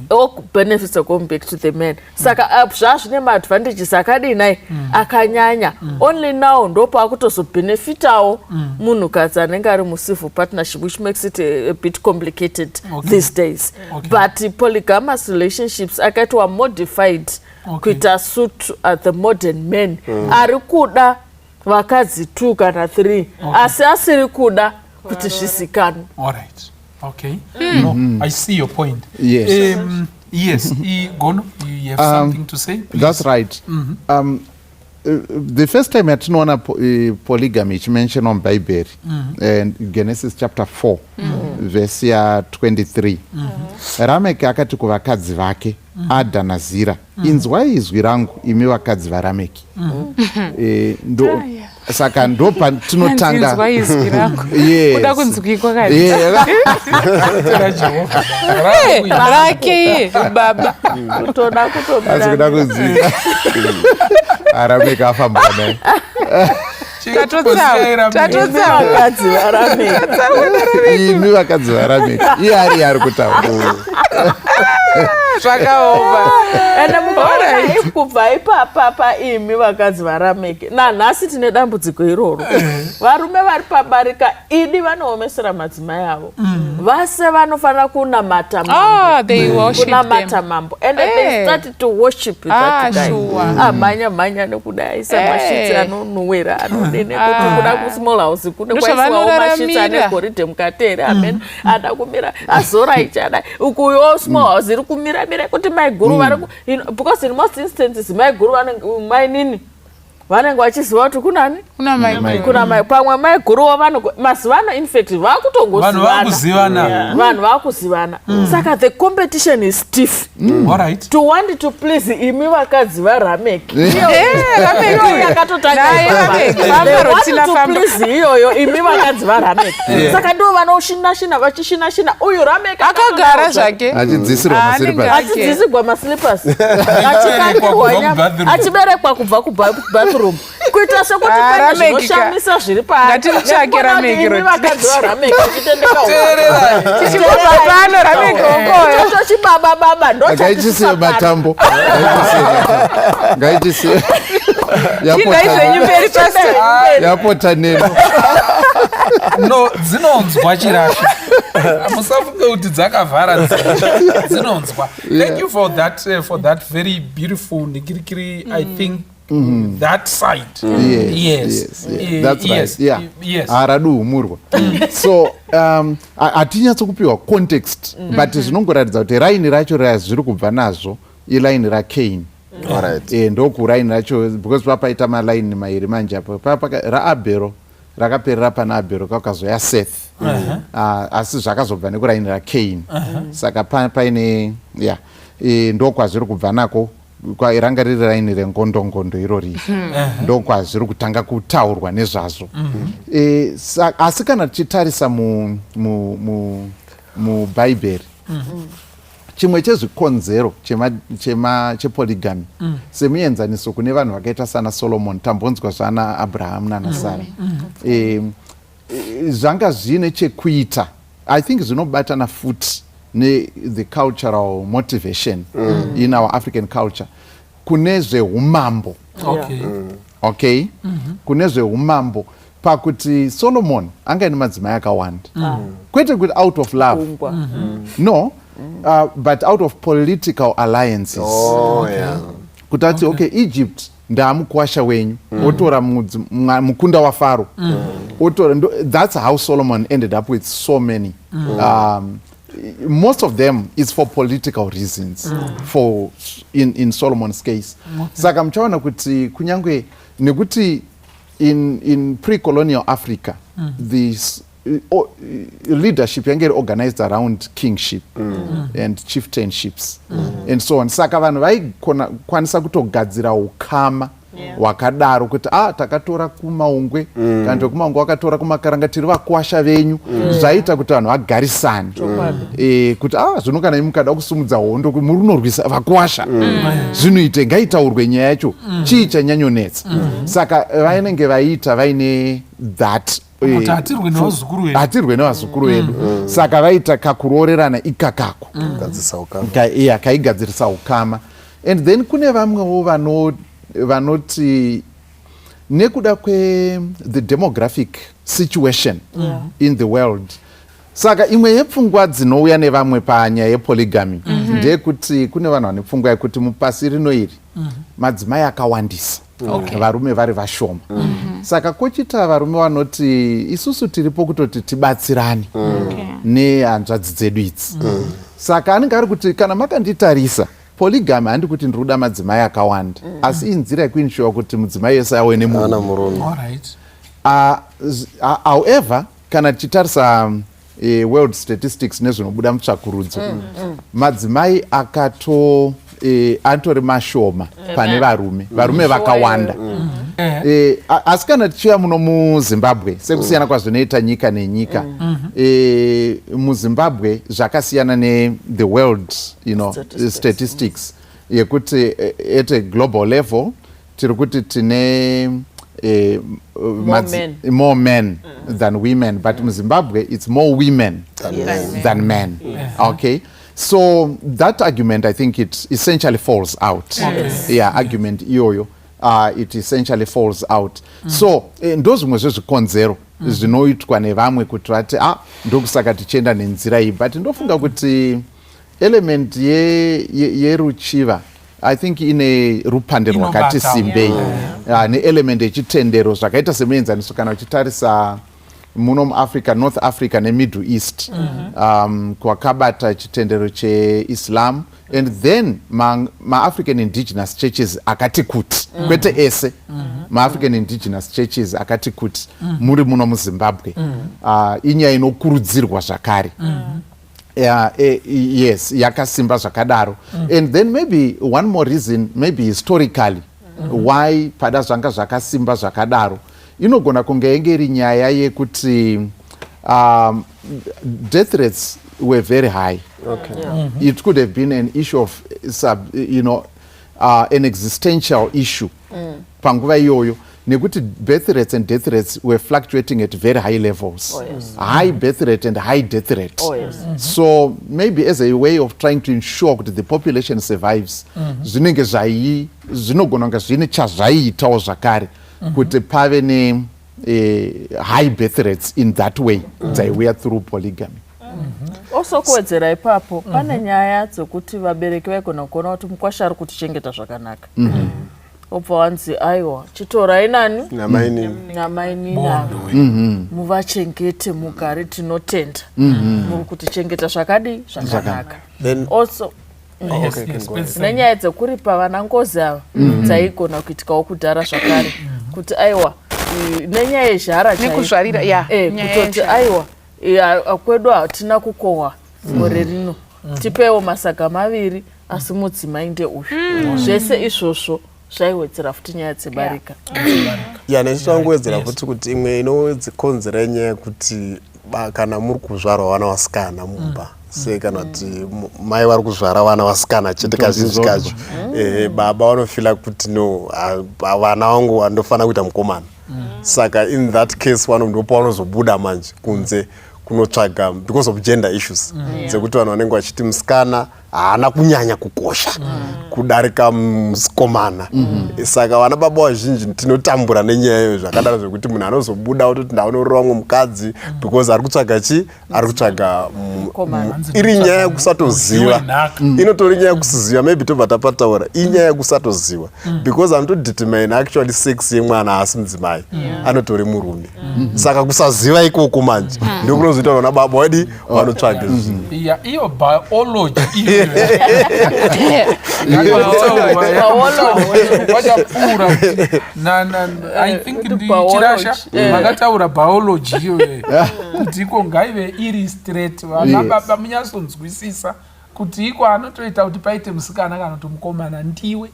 All benefits are going back to the men. Saka zvazvine maadvantages akadii nai akanyanya. Only now ndopakutozobhenefitawo munhukadzi anenge ari mucivil partnership, which makes it a bit complicated these days. But polygamous relationships akaitwa modified kuita suit the modern men ari kuda vakadzi two kana three, asi asiri kuda kuti zvizikanwe. All right. Okay. No, I see your point. Yes. Yes. Gono, you have something to say? Please. That's right. The first time yatinoona polygamy ichimentionwa mubhaibheri, and Genesis chapter 4 vhesi ya23, Rameki akati kuvakadzi vake Adha naZira, "Inzwai izwi rangu, imi vakadzi vaRameki." Ndo saka ndo patinotanga. Inzwa izwi rangu. Yes. Kuda kunzwikwa kani. Tera Jehovha. Rake iye baba. Kutoda Asi kuda kutomira. kunzwika, aRameki afamba naye. Tatotsawa. Tatotsawa. Vakadzi vaRameki. Imi vakadzi vaRameki, iye ari kutaura. Zvakaoma. Ende mukaona kubva ipapa paimi vakadzi vaRameki, nanhasi tine dambudziko iroro. Varume vari pabarika idi vanoomesera madzimai avo vase, vanofanira kunamata mambo. Oh, they worship Kunamata them. mambo, and they started to worship that guy. Amhanya mhanya nekuda aisa mashitsi anonhuwira, anodini, kuti kuda kusmall house kune kwaiswawo mashitsi ane Ndozvavanoraramira. goridhe mukati here? Amen. Ada kumira azora ichada ukuyo small house iri kumira mira kuti maiguru vari because in most instances maiguru vanenge, mainini vanenge vachiziva kuti kunani. Kuna mai. Kuna mai. Pamwe maiguruwo mazuva ano in fact Vanhu vakutongozivana. vakuzivana. Vanhu vakuzivana, saka the competition is stiff All right. to want to please imi vakadzi vaRameki. Rameki. Yakatotanga Naye ipapa. Rameki. They Famba, want Rotina, to famba. please iyoyo imi vakadzi vaRameki, saka ndo vanoshina shina vachishina shina uyu Rameki. Akagara zvake. Achidzisirwa Ah, maslippers. anenge Achidzisigwa maslippers, Achiberekwa achikakirwa kubva nyama, kubathroom. achiberekwa kubva kubathroom. Kuita sekuti Ah, pane Rameki ka. zvinoshamisa zviri paari. Ngatimutsvake Nekuona kuti Rameki, imi Roti. vakadzi vaRameki muchitendeka Teererai. Tichingobva pano Rameki okoyo. Ichocho chibaba baba Ngaitisiye matambo. Ngaitisiye. Chindai zvenyu mberi pastor. Yapota neno. No, dzinonzwa chirasha. Musafunge kuti dzakavhara nzeve. Dzinonzwa. Thank you for that very beautiful nikirikiri. I think that side. Yes, yes. That's right. Yes, Yeah. yes. Haraduhumurwa. So hatinyatsokupiwa context, but zvinongoratidza kuti raini racho razviri kubva nazvo ilaini raCain. Ndokuraini racho because papaita malaini mairi manje apo raAbhero rakaperera pana Abhero, kwakazoya Seth. Ah, asi zvakazobva nekuraini raCain, saka paine ya ndokwazviri kubva nako. Ranga riri raini rengondongondo irori, ndokwazviri kutanga kutaurwa nezvazvo. Asi kana tichitarisa mubhaibheri, chimwe chezvikonzero chepolygamy, semuenzaniso kune vanhu vakaita sana Solomon, tambonzwa zvana Abrahamu nana Sara, zvanga zvine chekuita, I think zvinobatana futi nethe cultural motivation in our African culture kune zveumambo. Okay, kune zveumambo pakuti Solomon anga ine madzimai akawanda, kwete kuti out of love. Pfungwa. No, but out of political alliances, kuti ati, okay, Egypt ndaamukwasha wenyu, otora mukunda waFaro, otora. That's how Solomon ended up with so many. Most of them is for political reasons for in Solomon's case. Saka muchaona kuti kunyange nekuti in pre-colonial Africa, the leadership yange iri organized around kingship and chieftainships and so on, saka vanhu vaikwanisa kutogadzira ukama hwakadaro kuti a takatora kumaungwe, kana kuti kumaungwe vakatora kumakaranga, tiri vakwasha venyu. Zvaita kuti vanhu vagarisane, kuti a zvino kana mukada kusumudza hondo, muri kunorwisa vakwasha, zvinoite ngaitaurwe nyaya yacho, chii chanyanyonetsa. Saka vanenge vaiita vaine that Kuti hatirwe nevazukuru vedu. Hatirwe nevazukuru vedu, saka vaita kakuroorerana ikakako. Gadzisa ukama. Iya, kaigadzirisa ukama. And then kune vamwewo vanoti nekuda kwe the demographic situation in the world. Saka imwe yepfungwa dzinouya nevamwe panyaya yepolygamy ndeyekuti kune vanhu vane pfungwa yekuti mupasi rino iri madzimai akawandisa, varume vari vashoma. Saka kochita varume vanoti isusu tiripo kutoti tibatsirane nehanzvadzi dzedu idzi. Saka anenge ari kuti kana makanditarisa, polygamy handi kuti ndiri kuda madzimai akawanda, asi inzira yekuinsure kuti mudzimai wese awe nemurume. Ana murume. However, kana tichitarisa world statistics nezvinobuda mutsvakurudzo, madzimai akato atori mashoma pane varume. Varume vakawanda. Asi kana tichiuya muno muZimbabwe, sekusiyana kwazvinoita nyika nenyika, muZimbabwe zvakasiyana nethe world Statistics. statistics yekuti at a global level tiri kuti tine men. More men than women, but muZimbabwe it's more women Than men. Than men. Okay, so that argument, I think it essentially falls out. Yeah, argument iyoyo, it essentially falls out. So ndo zvimwe zvezvikonzero zvinoitwa nevamwe kuti vati, ah, ndokusaka tichienda nenzira iyi. But ndofunga kuti element yeruchiva I think ine rupande rwakati Inobata. simbei. Neelement yechitendero, zvakaita semuenzaniso kana uchitarisa muno muAfrica, North Africa neMiddle East, kwakabata chitendero cheIslam, and then maAfrican ma indigenous churches akati kuti, kwete ese, maAfrican indigenous churches akati kuti muri muno muZimbabwe, inyaya inokurudzirwa zvakare. Yeah, yes, yakasimba zvakadaro. And then maybe one more reason, maybe historically, why pada zvanga zvakasimba zvakadaro, inogona kunge yange iri nyaya yekuti death rates were very high. It could have been an issue of sub, you know an existential issue panguva iyoyo. Nekuti birth rates and death rates were fluctuating at very high levels. Oh, yes. High birth rate and high death rate. Oh, yes. So maybe as a way of trying to ensure kuti the population survives, zvinenge zvai zvinogona kunge zvine chazvaiitawo zvakare kuti pave ne high birth rates in that way dzaiuya through polygamy. Also kuwedzera ipapo, pane nyaya dzekuti vabereki vaigona kuona kuti mukwasha ari kutichengeta zvakanaka, obva wanzi, "Aiwa, chitorai nani?" Namainini. Namainini ava, muvachengete, mugare, tinotenda muri kutichengeta zvakadii, zvakanaka. Then Also Oh, okay, can go ahead. Nenyaya dzekuripa vana ngozi ava dzaigona kuitikawo kudhara zvakare, kuti aiwa, nenyaya yezhara chaiyo. Nekuzvarira ya. Nyaya Kutoti yezhara. aiwa, kwedu hatina kukohwa gore rino, tipewo masaga 2, asi mudzimai ndeuyu. Zvese izvozvo zvaiwedzera futi nyaya dzebarika. Ya, nechitangowedzera futi kuti imwe inokonzera inyaya yekuti kana muri kuzvarwa vana vasikana mumba, sei kana kuti mai vari kuzvara vana vasikana chete, kazhinji kacho baba vanofeela kuti no, vana vangu vandofanira kuita mukomana. Saka in that case vano ndopavanozobuda manje kunze kunotsvaga because of gender issues dzekuti vanhu vanenge vachiti musikana haana kunyanya kukosha kudarika mukomana. Saka vana baba vazhinji tinotambura nenyaya iyoyo zvakadaro, zvekuti munhu anozobuda ototi ndaunorora mumwe mukadzi because ari kutsvaga chi ari kutsvaga Mukomana. Iri nyaya yekusatoziva. Wenhaka. Inotori nyaya yekusaziva. Maybe tobva tapataura, inyaya yekusatoziva because anotodetermine actually sex yemwana asi mudzimai, anotori murume. Saka kusaziva ikoko manje ndokunozoita vana baba wadi vanotsvaga zvinhu. Ya, iyo biology iyoyo vachapfuura kuti I think Kuti ndichirasha biology, eh. Makataura biology iyoyo kuti iko ngaive iri straight, vana baba munyatsonzwisisa kuti iko anotoita kuti paite musikana kana kuti mukomana ndiwe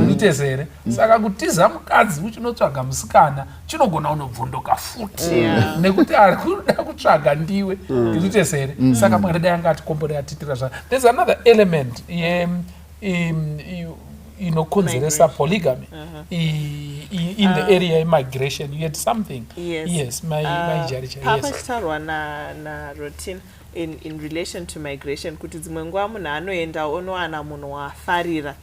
nditezere. Saka kutiza mukadzi uchinotsvaga musikana chinogona unobvunduka futi nekuti ari kuda kutsvaga ndiwe, nditezere. Saka Mwari dai anga atikomborera, atiitira zva. There's another element ye inokonzeresa polygamy in the area yemigration. You had something? Yes. Yes, my Jaricha, yes. Pachitaurwa naRotin in relation to migration, kuti dzimwe nguva munhu anoenda onowana munhu waafarira,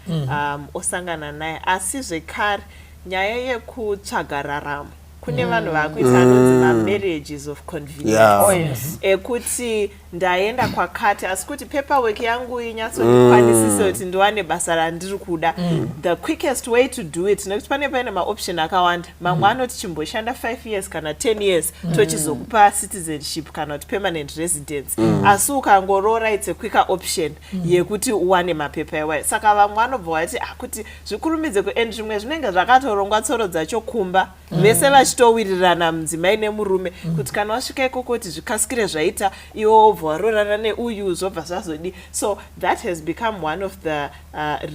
osangana naye, asi zvekare nyaya yekutsvaga raramo, kune vanhu vakuita anonzi mamarriages of convenience, Oh, yes. ekuti ndaenda kwakati, asi kuti paperwork yangu inyatsondikwanisise kuti ndiwane basa randiri kuda, the quickest way to do it, nekuti pane paine maoption akawanda, mamwe anoti chimboshanda 5 years kana 10 years, tochizokupa citizenship kana kuti permanent residence, asi ukangoroora it's a quicker option yekuti uwane mapepa iwayo. Saka vamwe vanobva vati, "Ah, kuti zvikurumidze ku," and zvimwe zvinenge zvakatorongwa tsoro dzacho kumba, vese vachitowirirana, mudzimai nemurume, kuti kana wasvika ikoko kuti zvikasikire zvaita, iwe wobva warorana neuyu, zvobva zvazodi. So that has become one of the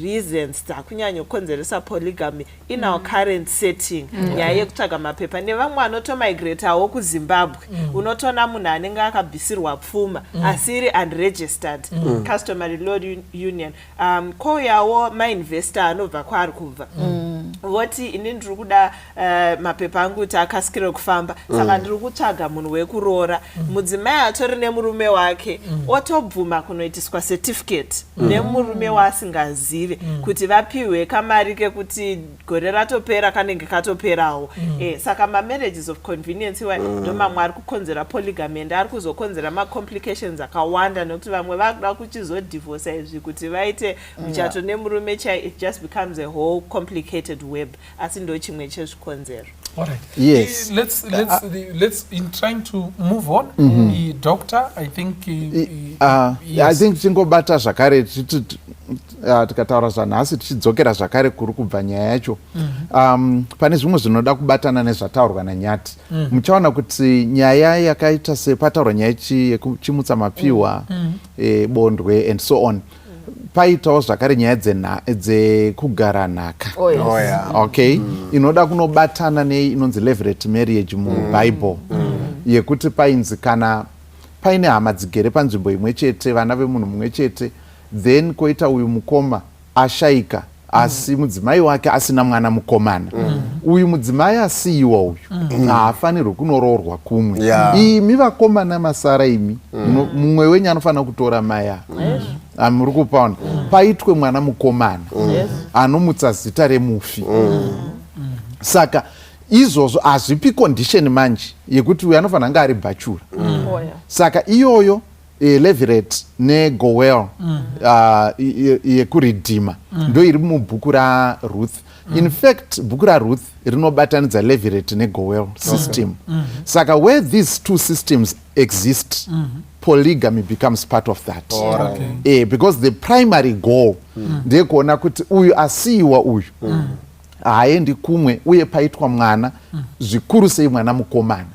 reasons dzakunyanyokonzeresa polygamy in our current setting, nyaya yekutsvaga mapepa nevamwe vanotomigratawo kuZimbabwe. Unotoona munhu anenge akabvisirwa pfuma asi iri unregistered customary law union. Kouyawo mainvestor anobva kwaari kubva, voti, "Ini ndiri kuda mapepa angu kuti akasikire kufamba, saka ndiri kutsvaga munhu wekuroora." Mudzimai atori nemurume wake otobvuma kunoitiswa certificate nemurume waasingazive kuti vapiwe kamari kekuti gore ratopera kanenge katoperawo. Saka mamarriages of convenience iwayo ndo mamwe ari kukonzera polygamy and ari kuzokonzera macomplications akawanda, nekuti vamwe vakuda kuchizodhivhosa izvi kuti vaite muchato nemurume chai. It just becomes a whole complicated web, asi ndo chimwe chezvikonzero. All right. Yes. Let's in trying to move on. Doctor, I think yes. I think tingobata zvakare tikataura zvanhasi, tichidzokera zvakare kuri kubva nyaya yacho. Pane zvimwe zvinoda kubatana nezvataurwa naNyati. Muchaona kuti nyaya yakaita sepataurwa nyaya yekuchimutsa mapiwa, bondwe and so on, paitawo zvakare nyaya dzekugara nhaka. Oh, yes. Oh, yeah. Okay, inoda kunobatana neinonzi levirate marriage muBible, yekuti painzi kana paine hama dzigere panzvimbo imwe chete, vana vemunhu mumwe chete, then koita uyu mukoma ashayika. Asi mudzimai wake asina mwana mukomana, uyu mudzimai asiyiwa uyu haafanirwi kunoroorwa kumwe. Imi vakomana masara imi, mumwe wenyu anofanira kutora mai ava. Muri kupaona, paitwe mwana mukomana anomutsa zita remufi. Saka izvozvo hazvipi condition manje yekuti uyu anofanira kunge ari bachelor. Saka iyoyo levirate negoel yekuredeema ndo iri mubhuku raRuth. In fact, bhuku raRuth rinobatanidza levirate negoel system. Saka where these two systems exist, polygamy becomes part of that. Because the primary goal ndeyekuona kuti uyu asiyiwa uyu haaendi kumwe, uye paitwa mwana, zvikuru sei mwana mukomana.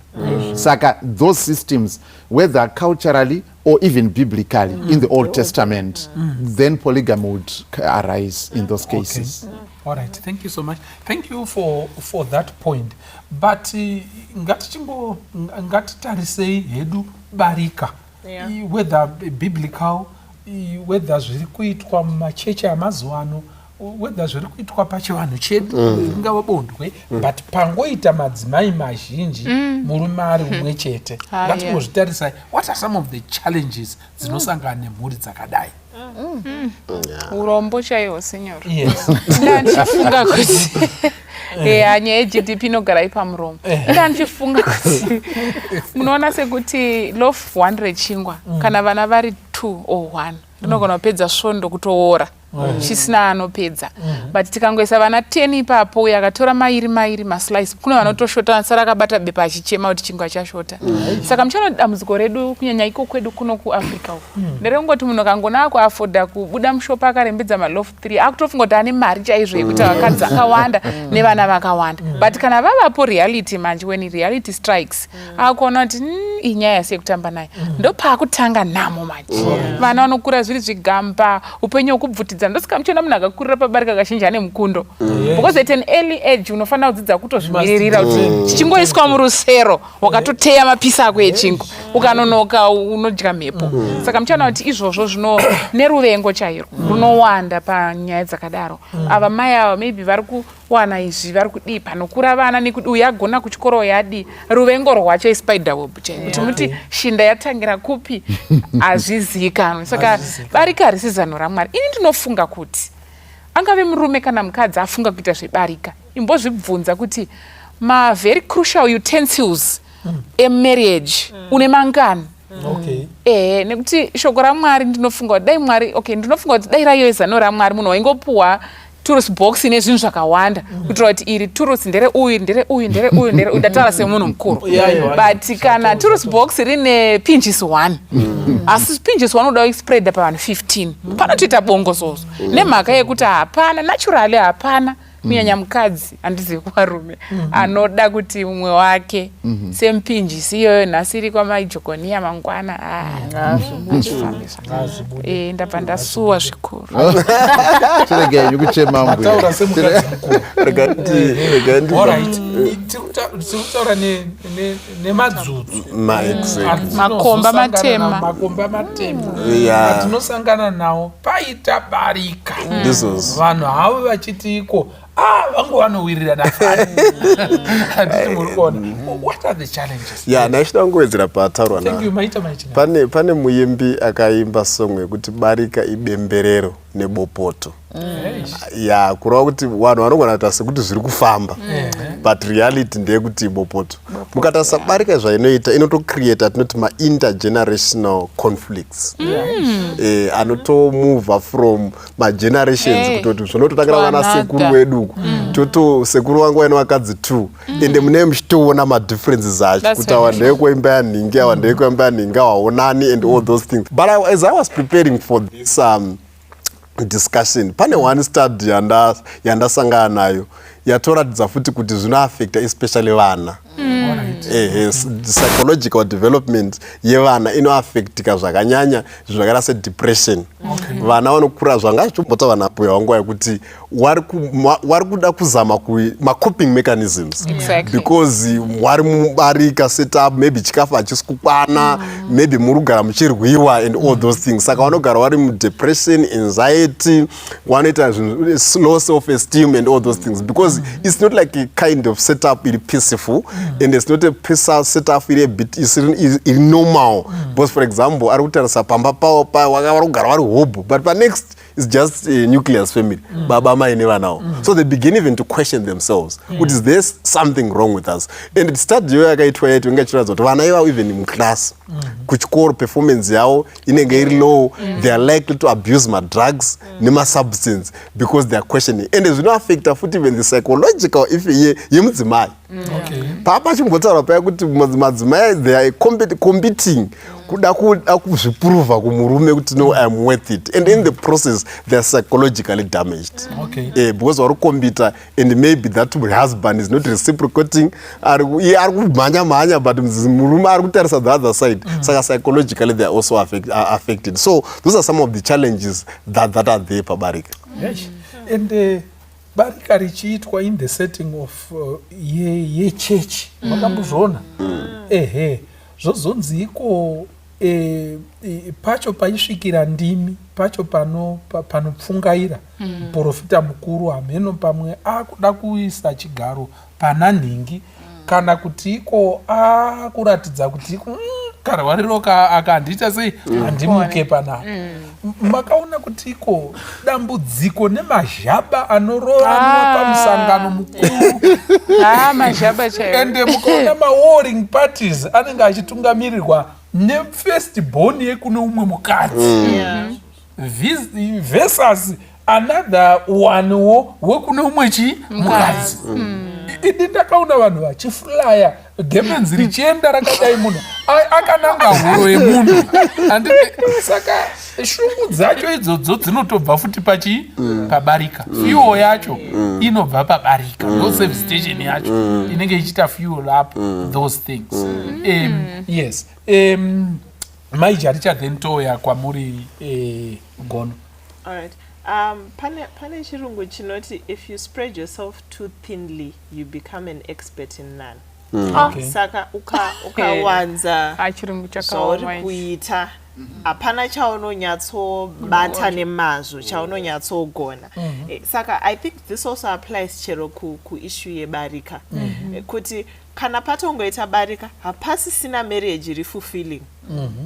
Saka those systems, whether culturally or even biblically in the Old Testament, then polygamy would arise in those cases. Okay. All right, thank you so much. Thank you for that point. But ngatichingo ngatitarisei hedu barika. Whether biblical, whether zviri kuitwa mumachechi amazuva ano, whether zviri kuitwa pachivanhu chedu, ringava bondwe, but pangoita madzimai mazhinji, murume ari umwe chete. Ngatimbozvitarisai. What are some of the challenges dzinosangana nemhuri dzakadai? Urombo chaihwo, senyoro. Ndandichifunga kuti eya, nyaya yeGDP inogara ipamuromo. Ndandichifunga kuti munoona sekuti loaf one rechingwa, kana vana vari two or one, rinogona kupedza svondo kutoora chisina anopedza. But tikangoisa vana 10 ipapo, uyo akatora mairi mairi maslice, kune vanotoshota, sara akabata bepa achichema kuti chingwa chashota. Saka muchiona kuti dambudziko redu, kunyanya iko kwedu kuno kuAfrica uku, nderekungoti munhu akangona akuafforda kubuda mushopu akarembedza maloaf 3, akutofunga kuti ane mari chaizvo yekuti vakadzi vakawanda nevana vakawanda. But kana vavapo, reality manje, when reality strikes, akuona kuti iyi nyaya yasi yekutamba nayo, ndopaakutanga nhamo manje. Vana vanokura zviri zvigamba, upenyu hwekubvutidza. Ndosaka muchiona munhu akakurira pabarika kazhinji ane mukundo, because at an early age unofanira kudzidza kutozvimiririra, kuti chichingoiswa murusero wakatoteya mapisi ako echingwa, ukanonoka unodya mhepo. Saka muchaona kuti izvozvo zvino neruvengo chairo runowanda panyaya dzakadaro. Ava mai ava maybe vari kuwana izvi, vari kudii, panokura vana nekuti uyu agona kuchikoro, yadii, ruvengo rwacho ispider web chaiyo, kuti muti shinda yatangira kupi hazvizivikanwi. Saka barika harisi zano raMwari. Ini ndinofunga kuti angave murume kana mukadzi afunga kuita zvebarika, imbozvibvunza kuti mavery crucial utensils emarriage une mangani? Ehe, nekuti shoko raMwari, ndinofunga kuti dai Mwari, okay, ndinofunga kuti dai raive zano raMwari, munhu waingopuhwa tools box ine zvinhu zvakawanda, kuitira kuti iri tools ndere uyu, ndere uyu, ndere uyu, ndere uyu. Ndataura semunhu mukuru. But kana tools box rine pinjisi one, asi pinjisi one uda kuispreada pavanhu 15, panotoita bongozozo, nemhaka yekuti hapana, naturally hapana, kunyanya mukadzi, handizivi kuvarume, anoda kuti mumwe wake semupinjisi iyoyo nhasi iri kwamaijogoniya, mangwana hazvifambi zvakanaka. Ndabva ndasuwa zvikuru. Chirega henyu kuchema. Mataura mbuya. Semukadzi mukuru. Rega Alright, tiri kutaura nemadzudzu Exactly. Makomba matema. Makomba matema atinosangana nawo paita barika. Ndizvozvo. Vanhu havo vachiti iko, ah, vangu vanowirirana fani, handiti? Muri kuona, what are the challenges? Ya, ndachida kungowedzera pataurwa. Thank you, maita maichina. Pane muimbi akaimba song yekuti barika ibemberero nebopoto. Ya, kureva kuti vanhu vanogona kuita sekuti zviri kufamba, but reality ndeyekuti bopoto. Mukatarisa barika zvainoita, inotocreata tinoti maintergenerational conflicts anotomova from magenerations, kutoti zvinototangira To vana sekuru another. wedu uku. Toto sekuru vangu vaine vakadzi two, ende munee muchitoona madifferences acho, That's kuti awa very true. ndeyekuimba yanhingi, awa ndeyekuimba yanhingi, awaonani and all those things. But as I was preparing for this discussion, pane one study yandasangana nayo yatoratidza futi kuti zvinoafecta especially vana. Ehe, psychological development yevana inoaffectika zvakanyanya, zvinhu zvakaita sedepression. Vana vanokura zvanga zvichimbota vana mbuya wanguva yekuti wari kuda kuzama macoping mechanisms because wari mubarika setup, maybe chikafu hachisi kukwana, maybe muri kugara muchirwiwa and all those things. Saka vanogara vari mudepression, anxiety, vanoita zvinhu, low self esteem and all those things, because it's not like a kind of setup iri peaceful and it's not a peaceful setup iri a bit isiri iri normal, because for example ari kutarisa pamba pavo vari kugara vari hobho, but panext is just a nucleus family, baba, mai nevanawo. So they begin even to question themselves kuti is there something wrong with us? And study yo yakaitwa yaito inga ichiratidza kuti vana ivavo even muclass, kuchikoro, performance yavo inenge iri low. They are likely to abuse madrugs nemasubstance because they are questioning, and zvinoaffecta futi even the psychological if yemudzimai. Papa chimbotaura paya kuti madzimai they are competing kuda kuzviprova kumurume kuti no, I am worth it, and in the process they are psychologically damaged. Because vari kucompeta and maybe that husband is not reciprocating. Iye ari kumhanya mhanya, but murume ari kutarisa the other side. Saka psychologically they are also affected. So those are some of the challenges that are there pabarika. Yes. And barika richiitwa in the setting of yechechi, makambozviona? Ehe, zvozonzi iko pacho paisvikira ndimi pacho panopfungaira muprofita mukuru, hameno pamwe akuda kuisa chigaro pana nhingi, kana kuti iko akuratidza kuti iko karwariro aka handiita sei, handimuke panapa. Makaona kuti iko dambudziko nemazhaba anorovanwa pamusangano mukuru? Ah, mazhaba chaiwo. Ende mukaona mawarring parties anenge achitungamirirwa nefirst born yekune umwe mukadzi versus another onewo wekune umwe chi mukadzi. Ini ndakaona vanhu vachiflya gemenzi richienda rakadai, munhu akananga huro yemunhu. Handiti? Saka shungu dzacho idzodzo dzinotobva futi pachi pabarika. Fuel yacho inobva pabarika, ndo service station yacho inenge ichiita fuel up those things. Yes, mai Jaricha, then toya kwamuri, Gono. Alright. Pane chirungu chinoti if you spread yourself too thinly, you become an expert in none. Saka ukawanza Ah, chirungu chakaoma zvauri ichi. kuita, hapana chaunonyatsobata nemazvo, chaunonyatsogona. Saka I think this also applies chero kuissue yebarika. Kuti kana patongoita barika, hapasisina marriage iri fulfilling.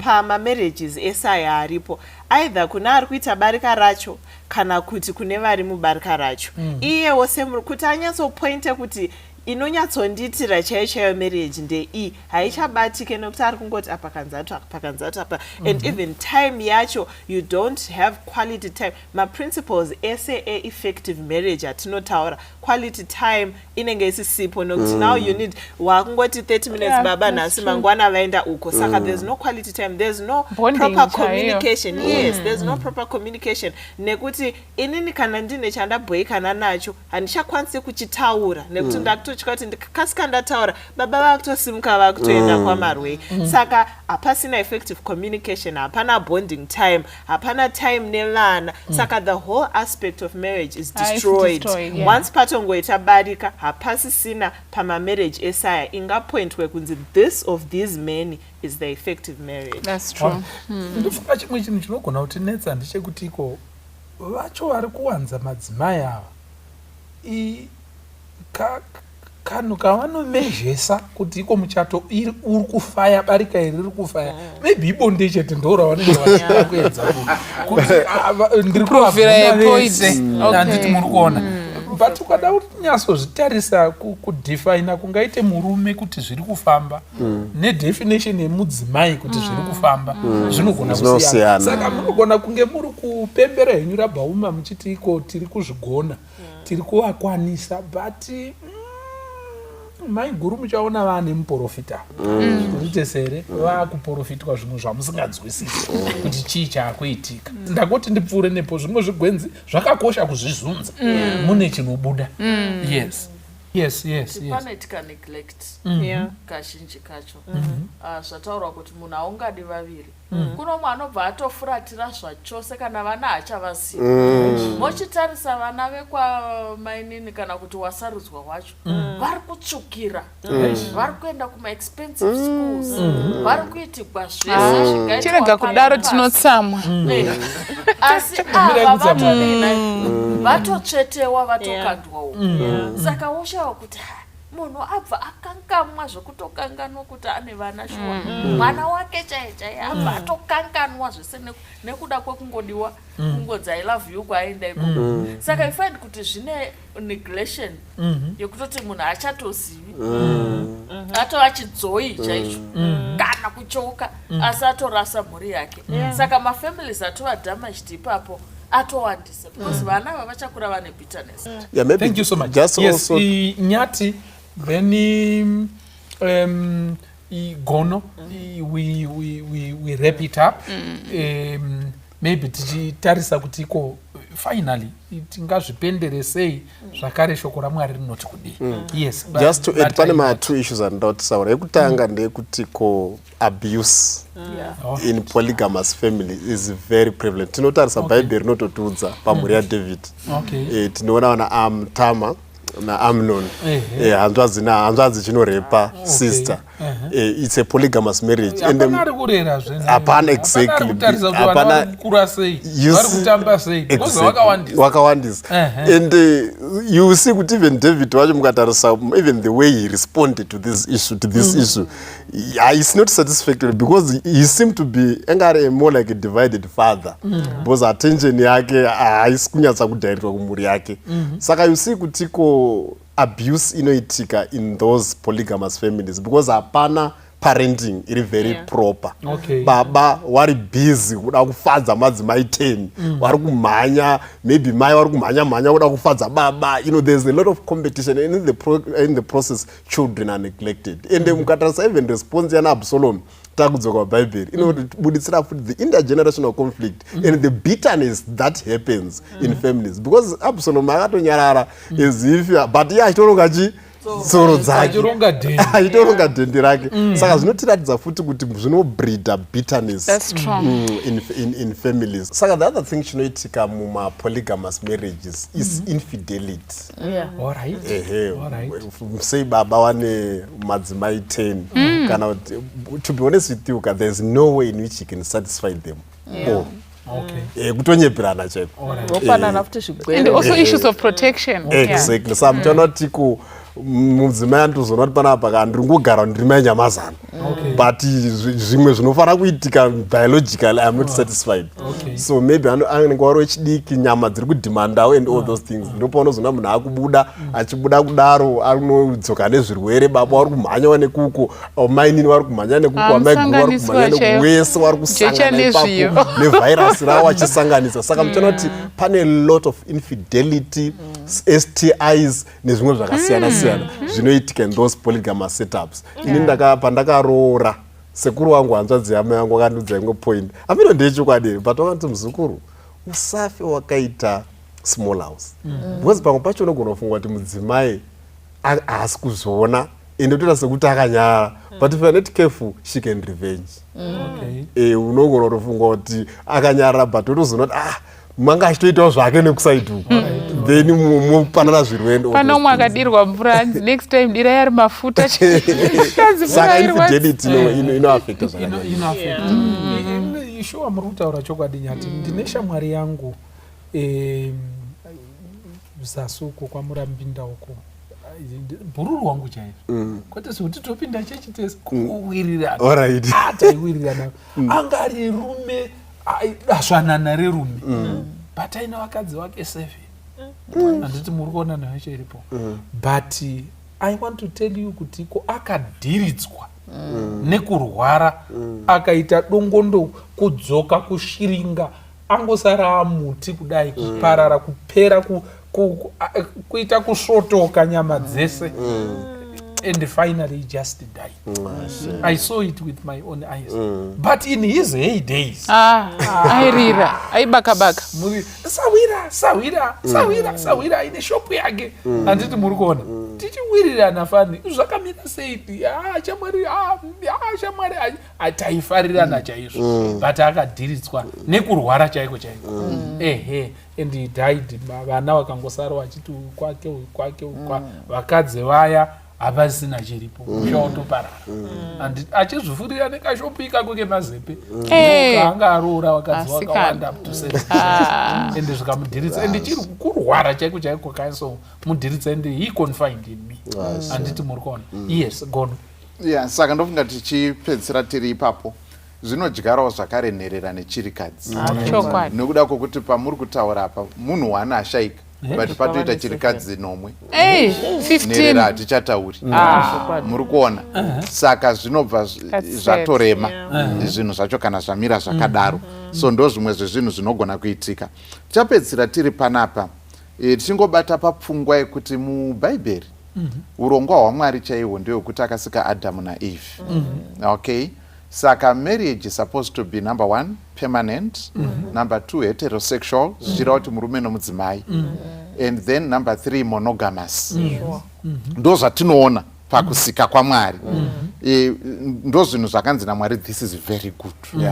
Pamamarriages ese aya aripo, either kune ari kuita barika racho kana kuti kune vari mubarika racho, iyewo kuti anyatsopointe kuti inonyatsondiitira chaiyo chaiyo marriage ndei, haichabatike nekuti ari kungoti apa kanzatu, apa kanzatu, apa. And even time yacho, you don't have quality time. Maprinciples ese e-effective marriage atinotaura, quality time inenge isisipo nekuti now you need wakungoti 30 minutes baba that's nhasi, true. Mangwana vaenda uko. Saka there's no quality time, there's no Bonding proper chaiyo. communication. Yes, there's no proper communication nekuti inini kana ndine chandabhoikana nacho, handichakwanisi kuchitaura nekuti ndakutotya kuti ndikakasika ndataura, baba vakutosimuka vakutoenda kwamarwei. Saka hapasina effective communication, hapana bonding time, hapana time nevana. Saka the whole aspect of marriage is Ah, it's destroyed, destroyed, yeah. once patongoita barika. Hapasisina pamamarriage esaya ingapointwe kunzi this of these many is the effective marriage. That's true. Ndofunga chimwe chinhu chinogona kutinetsa ndechekuti iko vacho vari kuwanza madzimai ava kanhu kavanomezhesa kuti iko muchato iri uri kufaya, barika iri riri kufaya, maybe ibonde chete ndo ravanenge vachida kuedza kuti ndiri Kuprovera kuvabvuna a point. vese. Handiti muri kuona? But ukada kunyatsozvitarisa, kudefina kungaite murume kuti zviri kufamba nedefinition yemudzimai kuti zviri kufamba zvinogona kusiyana. Zvinosiyana. Saka munogona kunge muri kupembera henyu rabhauma muchiti iko tiri kuzvigona, tiri kuvakwanisa, but mai guru muchaona vaane muprofita tiri tese here, vaakuprofitwa zvimwe zvamusinganzwisisi kuti chii chaakuitika. Ndakoti ndipfuure nepo, zvimwe zvigwenzi zvakakosha kuzvizunza mune chinobuda. Yes. Yes, yes, yes. Panoitika neglect kazhinji kacho. Ah, zvataurwa kuti munhu haungadi vaviri. Kuno umwe anobva atofuratira zvachose, kana vana hachavazivi. Mochitarisa vana vekwamainini kana kuti wasarudzwa wacho, vari kutsvukira, vari kuenda kumaexpensive schools, vari kuitigwa zvese zvingaitwa Chirega pano kudaro, pasi. Tinotsamwa. Asi Mirai ava kutsamwa. vatodini? Vatotsvetewa, vatokandwa uko. Saka woshawa kuti ha, munhu abva akangamwa zvekutokanganwa kuti ane vana. Shuwa, mwana wake chaiye chaiye abva atokanganwa zvese nekuda kwekungodiwa, kungonzi "I love you" kwaaenda ikoko. Saka you find kuti zvine neglection yekutoti munhu haachatozivi, atova chidzoi chaicho kana kuchoka, asi atorasa mhuri yake. Saka mafamilies atova damaged ipapo atowandisa, because vana ava vachakura vane bitterness. Yeah, maybe Thank you so much. Just Yes, also Nyati, then Gono, we wrap it up. Maybe tichitarisa kuti iko finally tingazvipendere sei zvakare, shoko raMwari rinoti kudii? Yes. Just to add, pane ma2 issues andinoda kutaura. Yekutanga ndeyekuti ko abuse in polygamous family is very prevalent. Tinotarisa Bhaibheri rinototiudza pamhuri yaDavid. Tinoona vana Tamar naAmnon, hanzvadzi nahanzvadzi chinorepa sister. It's a polygamous marriage. And Hapana ari kurera zve. Hapana, exactly. Kutarisa kuti vana Hapana. vari kukura sei, vari kutamba sei, because vakawandisa. Wakawandisa. And you see kuti even David wacho, mukatarisa even the way he responded to this issue, yeah, it's not satisfactory because he seemed to be anga ari more like a divided father, because attention yake haisi kunyatsa kudhairirwa kumhuri yake. Saka you see kuti ko abuse inoitika in those polygamous families because hapana parenting iri very proper. Baba vari busy kuda kufadza madzimai 10, vari kumhanya, maybe mai vari kumhanya mhanya kuda kufadza baba. There's a lot of competition, and in the process children are neglected. And mukatarisa even response yana Absalom, takudzoka pabhaibheri, inobuditsira futi the intergenerational conflict and the bitterness that happens in families, because Absalom akatonyarara as if, but iye achitoronga chi tsoro dzake. Achironga dhende. Achitoronga dhende rake. Saka zvinotiratidza futi kuti zvinobreeda bitterness That's strong. in families. Saka the other thing chinoitika mumapolygamous marriages is infidelity. Ehe. Sei baba wane madzimai 10, kana kuti, to be honest with you ka, there's no way in which you can satisfy them all. Kutonyeperana chaiko. Vopanana futi And zvigwere. also issues of protection. Yeah. Exactly. Saka muchaona kuti ko mudzimai anotozoona kuti panapa ka ndiri ngogara ndiri mai nyamazana, but zvimwe zvinofanira kuitika biologically, I am not satisfied. So maybe anenge wari wechidiki, nyama dziri kudhimandawo and all those things. Ndopaunozoona munhu akubuda, achibuda kudaro anodzoka nezvirwere. Baba vari kumhanyawo nekuko, mainini vari kumhanya nekuko, Ah, amaiguru vari musanganiswa kumhanya chaiwo. nekuko, wese vari kusangana Jecha ipapo nevhairasi ravo achisanganisa. Saka muchaona kuti pane lot of infidelity, STIs nezvimwe zvakasiyana siyana zvinoitika in those polygamous setups. Ini pandakaroora, sekuru wangu, hanzvadzi yamai vangu, vakandiudza imwe point, amino ndeyechokwadi, but vakanditi, "Muzukuru, usafe wakaita small house, because pamwe pacho unogona kufunga kuti mudzimai haasi kuzviona, ende toita sekuti akanyarara, but if you are not careful, she can revenge." Unogona kutofunga kuti akanyarara, but wotozoona kuti ah, manga achitoitawo zvake nekuside uku, then mopanana zvirwere and all Pane those umwe things. akadirwa mvura, hanzi, "Next time dirai ari mafuta." Hanzi mvura Saka irwadza. infidelity inoaffecta zvakanyanya. Inoaffecta. Shuwa, muri kutaura chokwadi, Nyati. Ndine shamwari yangu zasi uko kwaMurambinda uko, bhururu wangu chaizvo, kwete sekuti topinda chechi tese, kungowirirana. Ah, taiwirirana. Anga ari rume, dasvanana rerume, but aina vakadzi vake seven. Handiti muri kuona nayo iripo? But I want to tell you kuti ko akadhiridzwa nekurwara, akaita dongondo, kudzoka kushiringa, angosara amuti kudai, kuparara, kupera, kuita kusvotoka nyama dzese, and finally he just died. I saw it with my own eyes. But in his heydays, Ah, airira, aibaka-baka. Sawira, sawira, sawira, sawira, aine shopu yake. Handiti muri kuona? Tichiwirirana fani zvakamira sei? Ah, shamwari, ah, ah, shamwari, ah, taifarirana chaizvo. But akadhiritswa nekurwara chaiko chaiko. Ehe, and he died. Vana vakangosara vachiti uyu kwake, uyu kwake, uyu kwa vakadzi vaya hapasina chiripo, musha wotoparara. And achizvifurira nekashopu ikako kemazepe. Kaanga aroora vakadzi Asikana. vakawanda, up to seven, ende zvikamudhiritsa, ende chiri kurwara chaiko chaiko kaiso-mudhiritsa, and he confined in me. Handiti muri kuona? Yes, gono. Yeah, saka ndofunga tichipedzisira tiri ipapo, zvinodyarawo zvakare nherera nechirikadzi. Nekuda kwokuti pamuri kutaura apa, munhu wana ashaika, but patoita chirikadzi nomwe. Hey, nherera 15. Hatichatauri. Muri kuona? Saka zvinobva That's sad. zvatorema zvinhu zvacho kana zvamira zvakadaro. So ndo zvimwe zvezvinhu zvinogona kuitika. Tichapedzisira tiri panapa, tichingobata papfungwa yekuti mubhaibheri urongwa hwaMwari chaihwo ndehwekuti akasika Adhamu naEve. Okay, saka marriage is supposed to be, number one, permanent, number two, heterosexual, zvichireva kuti murume nomudzimai, and then number three, monogamous. Ndo zvatinoona pakusika kwaMwari. Ndo zvinhu zvakanzi naMwari, "This is very good,"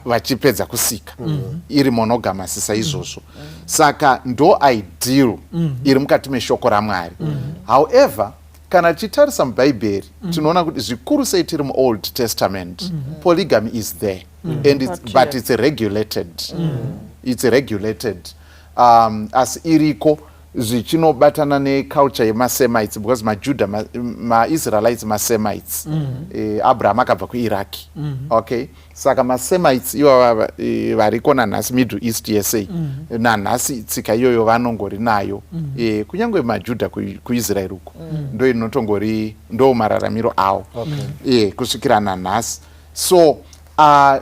vachipedza kusika iri monogamous saizvozvo. Saka ndo ideal iri mukati meshoko raMwari. However, kana tichitarisa mubhaibheri, tinoona kuti zvikuru sei tiri muOld Testament, polygamy is there, and but it's regulated. It's regulated, asi iriko, zvichinobatana neculture yemaSemites, because maJuda, maIsraelites maSemites. Abraham akabva kuIraki. Okay, saka maSemites ivava variko nanhasi, Middle East yese nanhasi, tsika iyoyo vanongori nayo. Kunyange maJudha kuIsraeri uko, ndo inotongori ndo mararamiro avo kusvikira nanhasi. So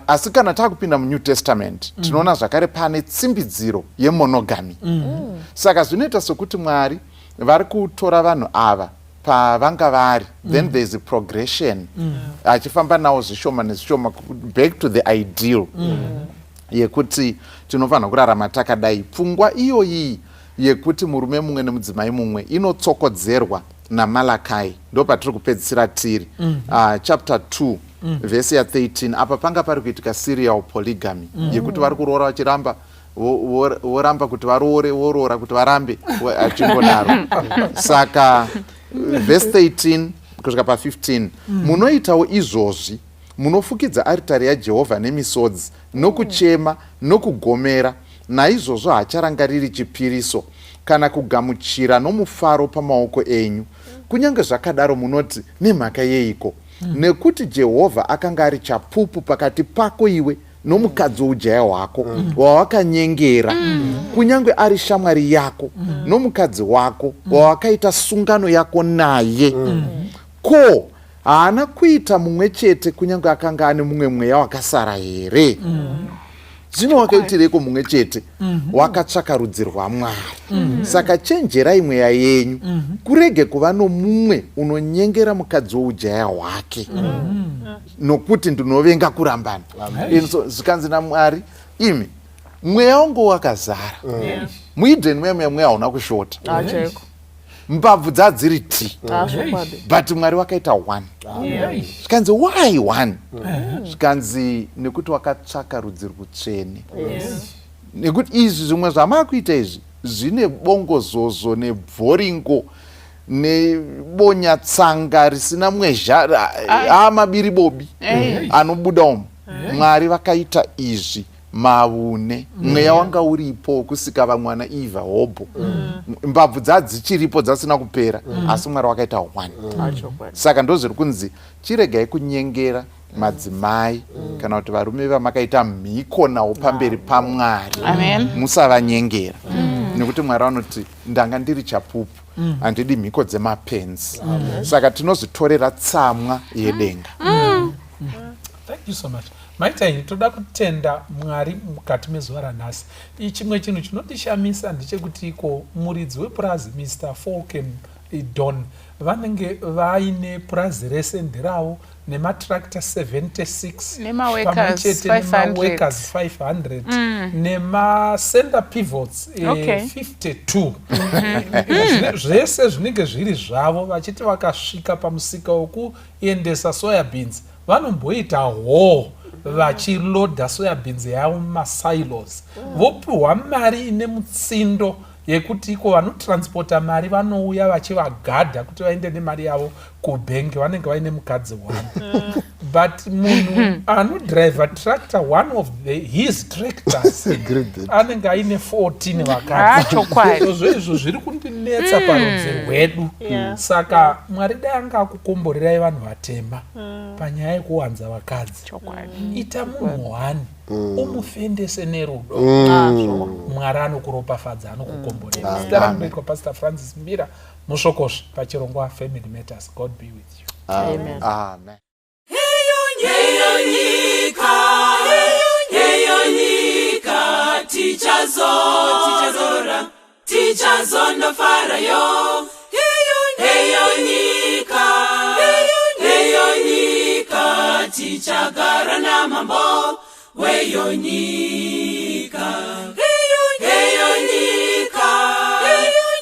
asi kana taakupinda muNew Testament, tinoona zvakare pane tsimbidziro yemonogamy. Saka zvinoita sokuti Mwari vari kutora vanhu ava pavanga vari, then there is a progression, achifamba nawo zvishoma nezvishoma back to the ideal yekuti tinofanira kurarama takadai. Pfungwa iyoyi yekuti murume mumwe nemudzimai mumwe inotsokodzerwa naMalakai. Ndo patiri kupedzisira tiri, chapter 2, vhesi ya13. Apa panga pari kuitika serial polygamy, yekuti vari kuroora vachiramba, voramba kuti varoore, voroora kuti varambe, achingodaro. Saka vhesi 13 kusvika pa15, "Munoitawo izvozvi, munofukidza aritari yaJehovha nemisodzi nokuchema nokugomera. Naizvozvo hacharangariri chipiriso kana kugamuchira nomufaro pamaoko enyu. Kunyange zvakadaro munoti, 'Nemhaka yeiko?' Nekuti Jehovha akanga ari chapupu pakati pako iwe nomukadzi woujaya hwako wawakanyengera, kunyange ari shamwari yako, nomukadzi wako wawakaita sungano yako naye. Ko, haana kuita mumwe chete, kunyange akanga ane mumwe mweya wakasara here? Zvino wakaitireiko mumwe chete? Wakatsvaka rudzi rwaMwari. Saka chenjerai mweya yenyu, kurege kuva nomumwe unonyengera mukadzi woujaya hwake, nokuti ndinovenga kurambana." And so zvikanzi naMwari, imi mweya wangu wakazara muEden muya muya, mweya hauna kushota. Ah, chaiko. Mbabvu dzadziri ti Ah, zvokwadi. But Mwari wakaita one. Zvikanzi, "Why one?" Zvikanzi, "Nekuti wakatsvaka rudzi rutsvene, nekuti izvi zvimwe zvamakuita izvi zvine bongozozo nebvoringo nebonyatsanga risina mwezha, amabiribobi anobuda umu. Mwari vakaita izvi mavune, mweya wanga uripo wekusika vamwe vana Eva hobho, mbabvu dzadzichiripo, dzasina kupera, asi Mwari wakaita one." Ah, chokwadi. Saka ndozviri kunzi, chiregai kunyengera madzimai kana kuti varume vamakaita mhiko nawo pamberi paMwari. Amen. Musavanyengera, nekuti Mwari vanoti, "Ndanga ndiri chapupu, handidi mhiko dzemapenzi." Saka tinozvitorera tsamwa yedenga. Thank you so much, Maitaini. Toda kutenda Mwari mukati mezuva ranhasi. Chimwe chinhu chinondishamisa ndechekuti iko muridzi wepurazi, Mr Falken. Don vanenge vaine purazi rese nderavo nematractor 76 pamwe chete nemaworkers 500 mm. nemacenter pivots eh, okay. 52 mm. Zvese zvinenge zviri zvavo, vachiti vakasvika pamusika wekuendesa soya beans vanomboita hoo vachilodha soya beans yavo mumasilos, vopiwa mari ine mutsindo yekuti iko vanotransporta mari vanouya vachivagadha kuti vaende nemari yavo kubhengi, vanenge vaine mukadzi one. But munhu anodriva tractor, one of his tractors anenge aine 14 vakadzi. Izvo zviri kundinetsa parudzi rwedu. Saka Mwari dai anga akukomborerai vanhu vatema panyaya yekuwanza vakadzi. Ita munhu one, umufendese nerudo. Mwari anokuropafadza, anokukomborera. Zita rangu ndoitwa Pastor Francis Mbira Musvokosvi pachirongwa Family Matters. God be with you. Amen. Amen. Heyo nyika, heyo nyika, tichazora, tichazondofarayo. Heyo nyika, heyo nyika, tichagara namambo weyo nyika. Heyo nyika,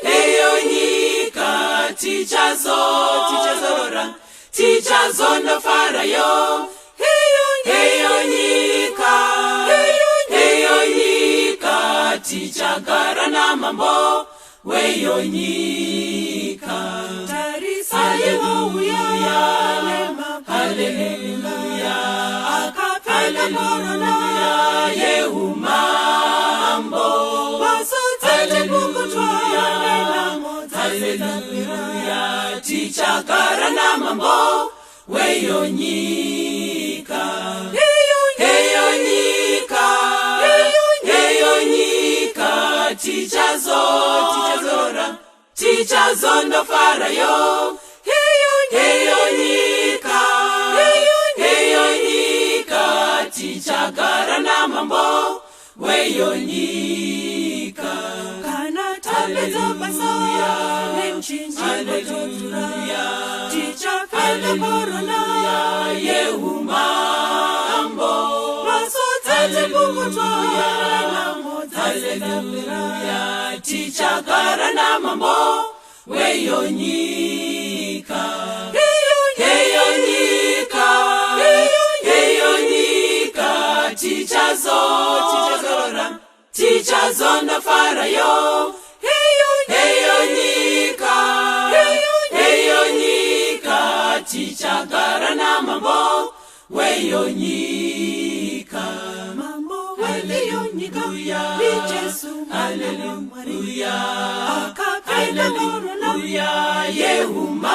heyo nyika, tichazorora, tichazondofarayo. Heyo nyika, heyo nyika, tichagara namambo weyo nyika. Haleluya, haleluya, akapfeka korona yeumambo. Haleluya, tichagara namambo weyo nyika. Heyo nyika, heyo nyika, tichazora, tichazondofarayo. Heyo nyika, heyo nyika, tichagara namambo weyo nyika. Kana tapedza basa nemchinjiko totura, tichapfeka korona yeumambo. Haleluya, tichagara namambo weyo nyika. Heyo nyika, heyo nyika, tichazorora, tichazondofarayo. Heyo nyika, heyo nyika, tichagara namambo weyo nyika. Mambo weyo nyika ndiJesu Haleluya, akapfeka korona yeumambo.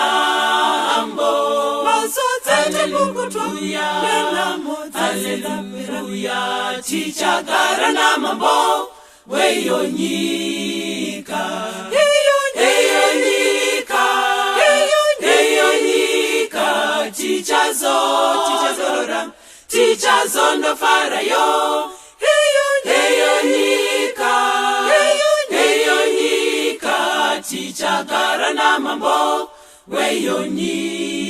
Haleluya, tichagara namambo weyo nyika. Heyo nyika, heyo nyika, tichazorora, tichazondofarayo. Heyo nyika, heyo nyika, tichagara namambo weyo nyika.